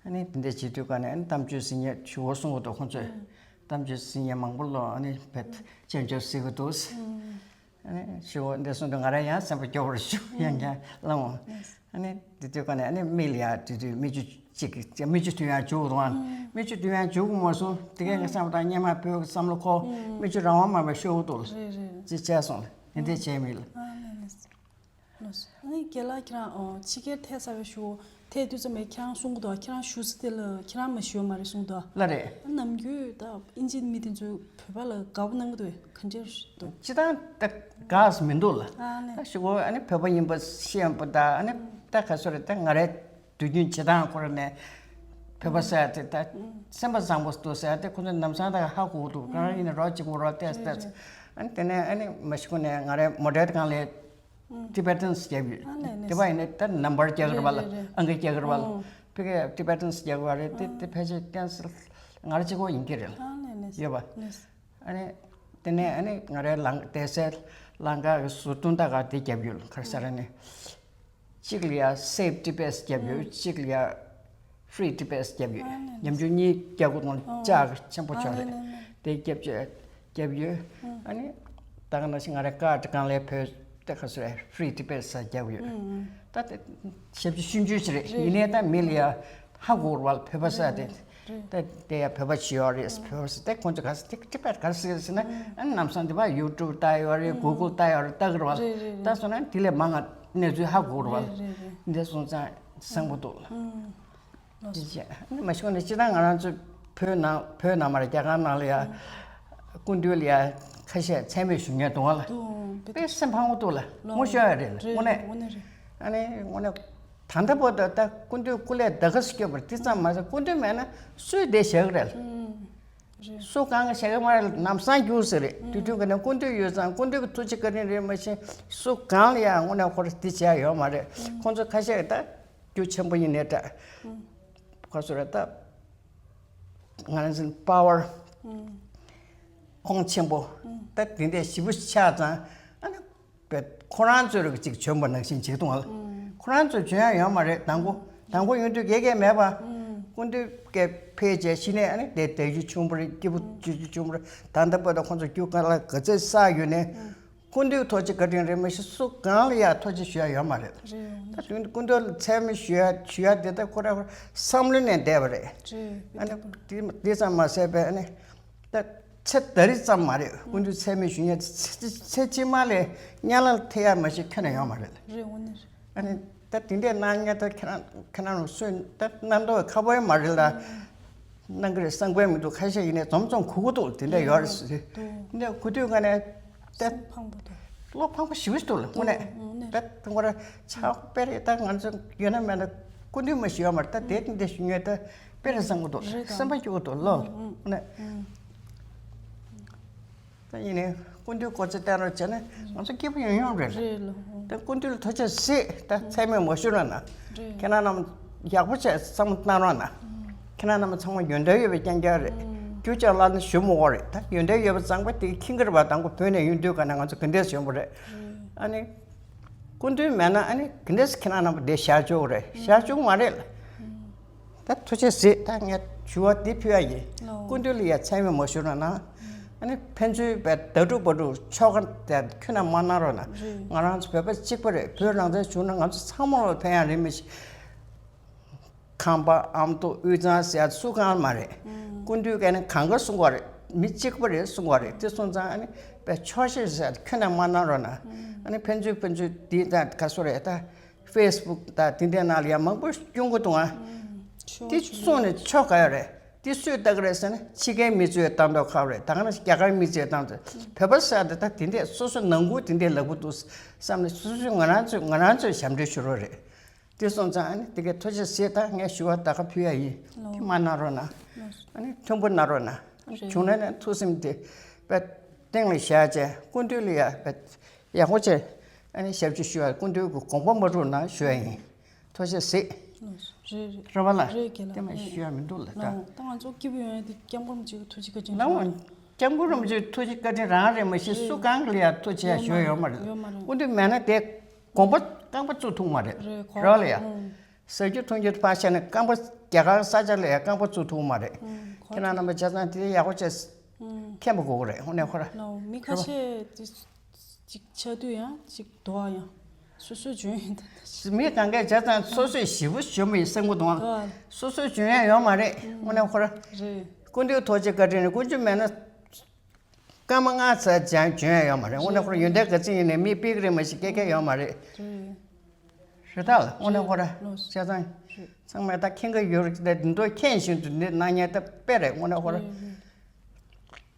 པ་རེད། ཨ་ནི་དེ་འདྲ་བྱེད་དུས་ག་ནས་ཨ་ནི་གཏམ་བརྗོད་ཟིན་ཡས་ཞུ་བོ་གསུང་གི་འདུག་ཁོང་ཚོས། གཏམ་བརྗོད་ཟིན་ཡས་མང་པོ་ལོ་ཨ་ནི་བེད་ཅན་ཅོ་ཟེར་གི་འདུག་ཨ་ནི་ཞུ་བོ་འདི་གསུང་དུས་ང་རང་ཡང་སེམས་པ་སྐྱོ་བོར་ཞུ་ཡང་ཡང་བླངས་འོང་། ཨ་ནི་དེ་དུས་ག་ནས་ཨ་ནི་མིག་ལ་ཡ་དུས་དུས་མིག་ཆུ་གཅིག་གི་མིག་ཆུ་དུས་ཡང་འཇུག་འདུག་ཨང་། མིག་ཆུ་དུས་ཡང་འཇུག་གི་མ་སོང་དེ་གས་ངས་བསམ་པ་དང་སྙེ་མ་བོད་ཀྱི་བསམ་བློ་ཁོ་མིག་ཆུ་རང་དབང་མ་བས་ཤོར་གི་འདུག་རེད་རེད། ཅི་བྱས་སོང་ལ་དེ་འདྲས་བྱས་མིན་ལ། ལགས་སོ། ཨ་ནི་རྒན་ལགས་ཁྱེད་རང་ཨོ་ཕྱི་རྒྱལ་ཐད་ས་བའི་ཞུ་ཐད་དུས་ཙམ་པས་ཁྱེད་རང་གསུང་གི་འདུག་ཁྱེད་རང་ཞུ་ས་དེ་ལ་ཁྱེད་རང་མ་ཞུ་བ་མ་རེད་གསུང་འདུག་ལ་རེད། ཨ་ནམ་རྒྱུན་ད་ཨིན་ཇིའི་མི་དེ་ཚོས་བོད་པ་ལ་དགའ་པོ་གནང་གི་འདུག་ག་འདྲ་འདུག་སྤྱི་བཏང་ད་དགའ་ས་མི་འདུག་ལ། ཨ་ནི་ད་ཞུ་གོ་ཨ་ནི་བོད་པ་ཡིན་པ་ཤེས་ཡོན་པ་ད་ཨ་ནི་ད་ག་སོ་རེད་ད་ང་རའི་དུས་རྒྱུན་བྱེད་སྟངས་ཁོ་ར་ནས་བོད་པ་ཟེར་ཡ་དེ་ད་སེམས་པ་བཟང་པོ་འདུག་ཟེར་ཡ་དེ་ཁོ་ཚོ་ནམ་སང་ད་ཧ་གོ་གི་འདུག་གང་ཡིན་ན་རོགས་གཅིག་པོ་རོགས་ཏེས་ཏེས་ཨ་ནི་དེ་ནས་ཨ་ནི་མ་གཞི་ཁོ་ནས་ང་རའི་མོ་ཊའི་སྒང་ལ། Tibetans རྒྱབ་ཡོད། ཨ་ལས་ལས། དེ་བ་ཡིན་ན་ད་ནམ་བར་རྒྱག་ར་བ་ལ་རེད་རེད། ཨང་ཀི་རྒྱག་ར་བ་ལ། ཨོ། ཕ་གི་Tibetans རྒྱག་བ་རེད་དེ་དེ་ཕལ་ཆེར་ཀན་སར་ང་ར་གཅིག་པོ་ཡིན་གྱི་རེད། ཨ་ལས་ལས། ཡོད་པ། ལས། ཨ་ནི་དེ་ནས་ཨ་ནི་ང་རའི་ལང་བསྡད་སའི་ལང་ཀ་གི་ཟུར་དུང་ད་ག་དེ་རྒྱབ་ཡོད་ཁར་ས་ར་ནི། གཅིག་ལ་ཡ་Save Tibet རྒྱབ་ཡོད་གཅིག་ལ་ཡ། Free Tibet རྒྱབ་ཡོད། ཨ་ནི། ཉམ་ཆུང་གཉིས་རྒྱབ་དགོས་དང་ལྕགས་ཆེན་པོ་ཆགས་རེད། དེ་རྒྱབ་ཆེ་རྒྱབ་ཡོད། ཨ་ནི་ད་ག་ནང་བཞིན་ང་རའི་ཀ་ཏི་གང་ལས་བོད་ད་ག་སོ་རེད་Free Tibet ས་རྒྱབ་ཡོད། ད་དེ་ཞབས་ཕྱི་ཤུན་ཆུ་ཞིག་རེད་ཡིན་ནའི་ད་མི་ལ་ཡ་ཧ་གོ་ར་བ་ལ་བོད་པ་ས་དེ་ད་དེ་ཡ་བོད་པ་ཞིག་ཡོད་རེད་བོད་པ་ས་དེ་ཁོང་ཚོ་ག་ས་དེ་Tibet ག་ས་ཟེར་ན་ཨ་ནི་ནམ་སང་དེ་བ་YouTube ལྟ་ཡོད་རེད་Google ལྟ་ཡོད་རེད་ལྟ་གི་ར་བ་ལ་ལྟ་སོང་ན་དེ་ལས་མང་ང་གནས་ཚུལ་ཧ་གོ་ར་བ་ལ་འདི་སོང་ཙང་བཟང་པོ་འདུག་ལ། དེ་རྗེས་མ་གཞི་ནས་སྤྱི་བཏང་ང་རང་ཚོ་བོད་ནང་བོད་ནང་མ་རེད་རྒྱ་གར་ནང་ལ་ཡ་སྐུ་མདུན་ལ་ཡ་ཁ་ཤས་མཚན་སྨད་ཞུ་མཁན་འདུག་ལ་དཔེ་སེམས་ཕངས་པོ་འདུག་ལ་ངོ་ཤོར་ཡ་རེད་ལ་དངོས་གནས་ཨ་ནི་དངོས་གནས་ད་ལྟ་བར་དུ་ད་སྐུ་མདུན་སྐུ་ལས་ད་ག་སུ་སྐྱོབ་པར་དེ་ཙམ་མ་ཟད་སྐུ་མདུན་མེད་ན་སུས་བདེ་བཞག་གི་རེད་ལ། སུ་གང་གི་ཞེ་གི་མ་རེད་ལམ་སང་རྒྱུགས་ཟེར་རེད་དུས་དུས་ག་ནས་སྐུ་མདུན་ཡོད་ཙང་སྐུ་མདུན་གྱི་ཐུགས་རྗེ་བཀའ་དྲིན་རེད་མ་གཞི་སུ་གང་ལ་ཡང་དངོས་གནས་ཁོ་ར་འདི་བྱས་ཡོད་མ་རེད་ཁོང་ཚོ་ཁ་ཤས་ཀྱི་ད་རྒྱུ་ཆེན་པོ་ཡིན་ནའི་འདྲ་ཁོ་ཚོ་ར་ད་ང་རང་ཚོའི་པ་ཝར་དབང་ཆེན་པོ་ད་དེ་འདྲས་ཞེ་པོ་ཆགས་ཙང་ཨ་ནི་པས་ཁོ་རང་ཚོས་རིགས་གཅིག་བྱོན་པ་ནང་བཞིན་བྱེད་གཏོང་བ་ལ། ཁོ་རང་ཚོས་བྱོན་ཡ་ཡོད་མ་རེད་དང་པོ། དང་པོ་ཡོང་དུས་དགེ་རྒན་མེད་པ། སྐུ་མདུན་སྐད་ཕེབས་བྱས་གཞི་ནས་ཨ་ནི་དེ་དལ་རྒྱུ་ཆུང་པོ་རེད་སྐྱིད་པོ་བྱེད་རྒྱུ་ཆུང་པོ་རེད་ད་ལྟ་བར་དུ་ཁོང་ཚོ་རྒྱུ་ག་ལ་ག་ཚོད་བསགས་ཡོད་ནས། སྐུ་མདུན་ཐུགས་རྗེ་བཀའ་དྲིན་རེད་མ་གཞི་སུ་གང་ལ་ཡ་ཐུགས་རྗེ་ཞུ་ཡ་ཡོད་མ་རེད། ད་དུས་སྐུ་མདུན་ལ་མཚན་སྨད་ཞུ་ཡ་ཞུ་ཡ་དེ་ད་ཁོ་ར་ཁོ་ར་བསམ་བློ་ནས་འདས་པ་རེད། ཨ་ནི་དེ་དེ་ཙམ་མ་ཟད་པའི་ཨ་ནི། ད་ཚེ་ད་རེས་ཙམ་མ་རེད་སྐུ་མདུན་མཚན་སྨད་ཞུ་མཁན་ཚེ་ཚེ་ཕྱི་མ་ལས་བརྙན་ལ་ཐེ་ཡ་མ་ཞིག་ཁྱོན་ནས་ཡོད་མ་རེད། རེད་འོ་ནི་རེད། ཨ་ནི་ད་དེ་འདྲས་གནང་མཁན་ད་ཁྱེད་རང་ཁྱེད་རང་རང་སུས་ད་གནང་མདོག་ཁ་པོ་ཡ་མ་རེད་ལ། གནང་གི་རེད་བསམ་གི་མི་འདུག་ཁ་ཤས་ཡིན་ནའི་འཛོམས་འཛོམས་གོ་གི་འདུག་དེ་འདྲས་ཡོད་རེད་ཟེར། འདི་གོ་དུས་ང་ནས་ད་སེམས་ཕངས་པོ་འདུག་བློ་ཕངས་པོ་ཞེ་པོ་འདུག་ལ་དངོས་གནས་ད་དུང་བར་ཆགས་པས་རེད་ད་ང་ཚོ་ཡོད་ན་མེད་ན་སྐུ་མདུན་མ་ཞུ་ཡོད་མ་རེད་ད་དེ་དེ་འདྲས་ཞུ་མཁན་ད། དཔེ་ར་བཟང་པོ་འདུག་རེད་དང་། སེམས་པ་སྐྱོ་པོ་འདུག་ལོ། ཨུ་ཨུ་ནས། ཨུ། ད་ཡིན་ནའི་སྐུ་མདུན་སྐུ་ཚེ་བརྟན་རོགས་བྱས་ན་ང་ཚོ་སྐྱིད་པོ་ཡོང་ཡོང་རེད། རེད་ལོ། ཨུ། ད་སྐུ་མདུན་ལ་ཐུགས་རྗེ་གཟིགས་ད་མཚན་སྨད་མ་ཞུ་རོགས་གནང་། རེད། ཁྱེད་རང་རྣམས་ཡག་པོ་བྱས་བསམ་བློ་བཏང་རོགས་གནང་། ཁྱེད་རང་རྣམས་ཚང་མ་ཡོན་ཏན་ཡོད་པའི་རྐྱང་རྐྱང་རེད། རྒྱུ་ཅང་ལ་ནི་ཞུ་མི་དགོས་རེད་ད་ཡོན་ཏན་ཡོད་པ་གཙང་པོ་དེ་ཁྱིང་གིར་བ་དང་པོ་བོད་ནས་ཡོང་དུས་ག་ནས་ང་ཚོ་ག་འདྲས་བྱུང་བ་རེད། ཨ་ནི། སྐུ་མདུན་མེད་ན་ཨ་ནི་ག་འདྲས་ཁྱེད་རང་རྣམ་པ་འདི་བཞག་ཆོག་རེད་བཞག་ཆོག་མ་རེད་ལ། ད་ཐུགས་རྗེ་གཟིགས་ད་ངས་ཞུ་བ་འདི་ཕུལ་ཡ་ཡིན། ལོ། སྐུ་མདུན་ལ་ཡ་མཚན་སྨད་མ་ཞུ་རོགས་གནང་། ཨ་ནི་ཕན་ཚུན་བས་ཟླ་དྲུག་པ་དྲུག་ཆོག་ག་དེ་ཁྱོན་ནས་མ་གནང་རོགས་གནང་། རེད། ང་རང་ཚོ་བོད་པ་གཅིག་པ་རེད་བོད་རང་བཙན་བྱུང་ན་ང་ཚོ་ཚང་མ་ལ་ཕན་ཡ་རེད་མི་ཤེས། ཁམས་པ་ཨ་མདོ་དབུས་གཙང་ཟེར་ཡ་སུ་གང་མ་རེད། སྐུ་མདུན་ག་ནས་གང་ག་གསུང་བ་རེད་མི་གཅིག་པ་རེད་གསུང་བ་རེད་དེ་སོང་ཙང་ཨ་ནི་བས་ཆོག་ཤེས་ཟེར་ཡ་ཁྱོན་ནས་མ་གནང་རོགས་གནང་། ཨ་ནི་ཕན་ཚུན་ཕན་ཚུན་འདི་དང་ག་སོ་རེད་ད། ཕེ་སི་བུག་དང་དེ་འདྲའི་ནང་ལ་ཡང་མང་པོ་སྐྱོན་གྱི་འདུག་ཨ། ཆོག་དེ་ཆོག་གསུངས་ནས་ཆོག་ག་ཡོད་རེད། དེ་སུས་ལྟ་གི་རེད་ཟེར་ན་ཕྱི་རྒྱལ་མི་ཚོས་ལྟ་མདོག་ཁ་པོ་རེད་ད་ག་ནང་བཞིན་རྒྱ་གར་མི་ཚོས་ལྟ་མདོག་བོད་པ་ཟེར་དེ་ད་དེ་འདྲས་སོ་སོ་ནང་ཁུལ་དེ་འདྲས་ལབ་གི་འདུག་བསམ་ནས་སོ་སོས་ང་རང་ཚོས་ང་རང་ཚོས་ཞབས་འདྲེན་ཞུ་རོགས་རེད། དེ་སོང་ཙང་ཨ་ནི་དེ་གའི་ཐུགས་རྗེ་གཟིགས། ད་ངས་ཞུ་བ་ད་ག་ཕུལ་ཡ་ཡིན། ལོ། དེ་མ་གནང་རོགས་གནང་། ལོ། ཨ་ནི་མཐུན་པོ་གནང་རོགས་གནང་། རེད། བྱུང་ན་ནི་ཐུགས་སེམས་དེ་དཔེ་གཏིང་ལ་བཞག་བྱས་སྐུ་མདུན་ལ་ཡ་དཔེ་ཡག་པོ་བྱས་ཨ་ནི་ཞབས་ཕྱི་ཞུ་བ། སྐུ་མདུན་གྱི་དགོངས་པ་མ་འགྲུབ་ན་ཞུ་ཡ་ཡིན། ཐུགས་རྗེ་གཟིགས། རེད་རེད། རེད་པ་ལགས། རེད་རྒན་ལགས། དེ་མ་ཞུ་ཡ་མི་འདུག་ལགས། ད་ལགས། ད་ང་ཚོ་སྐྱིད་པོ་ཡོང་ཡ་དེ་སྐྱབས་མགོན་རིན་པོ་ཆེའི་ཐུགས་རྗེ་བཀའ་དྲིན་རེད་པ། ལགས། སྐྱབས་མགོན་རིན་པོ་ཆེའི་ཐུགས་རྗེ་བཀའ་དྲིན་རང་རེད། མ་གཞི་རེད། སུ་གང་གིས་ཡ་ཐུགས་རྗེ་ཡ་ཞུ་ཡ་ཡོད་མ་རེད། ཡོད་མ་རེད། སྐུ་མདུན་མེད་ན་དེ་དགོངས་པ་རྐང་པ་བཙུགས་ཐུབ་མ་རེད། རེད། རེད་པ་ལགས། ཡ། ཨང་། ཟ་རྒྱུ་འཐུང་རྒྱུ་ཕར་བཞག་ནས་རྐང་པ་རྒྱ་གར་ས་ཆ་ལ་ཡ་རྐང་པ་བཙུགས་ཐུབ་མ་རེད། ཨང་། ཁོ་ཁྱེད་རང་རྣམ་པ་བྱས་ཙང་དེ་ཡག་པོ་བྱས། ཨང་། མཁྱེན་པ་དགོས་ཀྱི་རེད། དངོས་གནས་ཁོ་ར། ལགས། མི་ཁ་རེད་པ། ཤས་དེ་ཅིག་ཆགས་དུས་ཡང་ཅིག་འདུག་ཨ། ཡང་སོ་སོའི་འཇོན་ཡོད་ད། མི་གང་གས་བྱས་ཙང་སོ་སོས་ཞེ་པོ་འཇོན་པ་ཡིན་བསམ་གྱི་འདུག་ཨ། ལགས། སོ་སོའི་འཇོན་ཡ་ཡོད་མ་རེད། ཨང་། དངོས་གནས་ཁོ་ར། རེད། སྐུ་མདུན་ཐུགས་རྗེ་བཀའ་དྲིན་རེད། སྐུ་མདུན་མེད་ན། སྐར་མ་ལྔ་ཙམ་ཅང་འཇོན་ཡ་ཡོད་མ་རེད། དངོས་གནས་ཁོ་རང་ཡོན་ཏན་ག་ཚོད་ཡིན་ནའི་མི་ཕལ་གྱི་རེད། མ་གཞི་སྐད་ཆ་ཡོད་མ་རེད། རེད། རེད་ད་ལགས། དངོས་གནས་ཁོ་ར། ལགས། བྱས་ཙང་། རེད། ཚང་མས་ད་མཁྱེན་གྱི་ཡོད་རེད། དེ་འདྲ་མཁྱེན་བཞིན་དུ་འདི་གནང་མཁན་ད་དཔེ་རེད། དངོས་གནས་ཁོ་ར། རེད་རེད།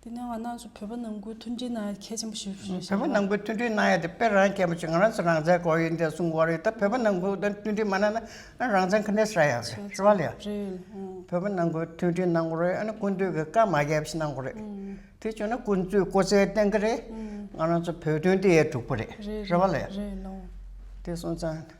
དེ་ནས་ང་རང་ཚོ་བོད་པ་ནང་ཁུལ་མཐུན་སྒྲིལ་གནང་ཡ་གལ་ཆེན་པོ་ཞིག་རེད། བོད་པ་ནང་ཁུལ་མཐུན་སྒྲིལ་གནང་ཡ་དེ་དཔེ་རང་གལ་པོ་ཆེ། ང་རང་ཚོ་རང་བཙན་དགོས་ཡོད་འདི་གསུང་གི་ཡོད་རེད། ད་བོད་པ་ནང་ཁུལ་ད་མཐུན་སྒྲིལ་མ་གནང་ན་རང་བཙན་ག་འདྲས་རག་ཡ་རེད། རེད་པ་ལགས། རེད། ཨང་། བོད་པ་ནང་ཁུལ་མཐུན་སྒྲིལ་གནང་དགོས་རེད། ཨ་ནི་སྐུ་མདུན་གྱི་བཀའ་མ་བརྒྱབ་ཞིག་གནང་དགོས་རེད། ཨང་། དེ་བྱུང་ན་སྐུ་མདུན་སྐུ་ཚེ་བརྟན་གྱི་རེད། ཨང་། ང་རང་ཚོ་བོད་དོན་དེ་ཡང་འགྲུབ་ཀྱི་རེད། རེད། རེད་པ་ལགས། རེད་ལགས། དེ་སོང་ཙང་། ཨང་།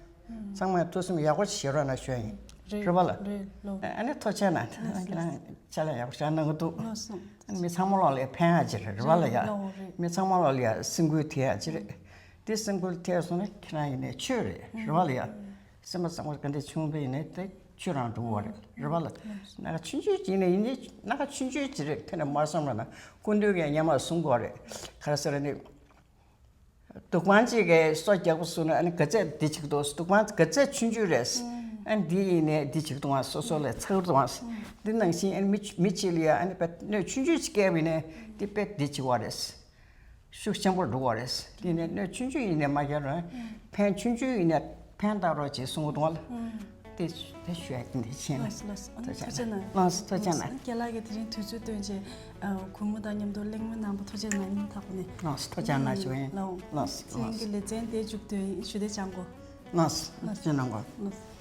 ཚང་མས་ཐུགས་སེམས་ཡག་པོ་བཞེས་རོགས་གནང་ཞུ་ཡ་ཡིན། རེད། རེད་པ་ལགས། རེད་ལགས། ཨ་ནི་ཐུགས་རྗེ་གནང་། ལགས་སོ། ཁྱེད་རང་ཕྱག་ལས་ཡག་པོ་ཞིག་གནང་གི་འདུག་ལགས་སོ། ཨ་ནི་མི་ཚང་མ་ལོག་ལ་ཕན་ཡ་ཅིག་རེད། རེད་པ་ལགས། ཡ། རེད་ལགས། རེད། མི་ཚང་མ་ལོག་ལ་ཡ་སེམས་འགུལ་ཐེབས་ཡ་ཅིག་རེད། དེ་སེམས་འགུལ་ཐེབས་སོང་ན་ཁྱེད་རང་ཡིན་ནའི་ཆོས་རེད། རེད་པ་ལགས། ཡ། སེམས་པ་བཟང་པོ་ག་འདྲ་བྱུང་བ་ཡིན་ནའི་དེ་ཆོས་རང་འགྲོ་གི་རེད། རེད་པ་ལགས། སྣ་ཁ་ཆུང་ཆུང་ཅིག་ནས་ཡིན་ནའི་སྣ་ཁ་ཆུང་ཆུང་ཅིག་རེད། དེ་ནས་མར་བསམ་བློ་ན་སྐུ་མདུན་གྱིས་སྔོན་མ་གསུང་གི་རེད། ག་རེ་ཟེར་ནས། དུག་སྤང་གཅིག་གིས་སོ་རྒྱག་པ་བཟོས་ན་ཨ་ནི་ག་ཚད་འདི་བྱེད་ཀྱི་འདུག་དུག་སྤང་ག་ཚད་ཆུང་ཆུང་རེད། ཨ་ནི་འདི་ཡིན་ནའི་འདི་བྱེད་ཀྱི་འདུག་ཨ། སོ་སོ་ལ་ཚ་གི་འདུག་ཨ། འདི་ནང་བཞིན་ཨ་ནི་མི་མི་གཅིག་ལ་ཡ་ཨ་ནི་དཔེ་གནོད་ཆུང་ཆུང་ཅིག་བསྐྱལ་བ་ཡིན་ནའི་འདི་དཔེ་འདི་བྱེད་པ་རེད། ཤུགས་ཆེན་པོར་འགྲོ་བ་རེད། དེ་ནས་གནོད་ཆུང་ཆུང་ཡིན་ནའི་མ་བསྐྱལ་རུང་ཕན་ཆུང་ཆུང་ཡིན་ནའི་ཕན་བཏགས་རོགས་བྱེད་གསུང་གི་འདུག་ཨ། དེ་དེ་ཞུ་ཡ་དེ་འདྲ་བྱས་ན། ལགས་སོ་ལགས་སོ། ཨ་ནི་ཐུགས་རྗེ་གནང་། ལགས་སོ། ཐུགས་རྗེ་གནང་། ཨ་ནི་རྒན་ལགས་ཀྱིས་དེ་རིང་དུས་ཚོད་བཏོན་བྱས་ཨ་གུས་མོ་དང་མཉམ་དུ་གླེང་མོལ་གནང་བ་ཐུགས་རྗེ་གནང་། སྙིང་ཐག་པ་ནས། ལགས་སོ། ཐུགས་རྗེ་གནང་ཞུ་ཡིན། ལགས། ལགས་སོ། ལགས་སོ། ལགས་སོ། ལེ་ཚན་དེ་མཇུག་སྡོད་ཞུ་བདེ་ཅང་གོ། ལགས་སོ། ལགས་སོ། ཐུགས་རྗེ་གནང་གོ། ལགས་སོ།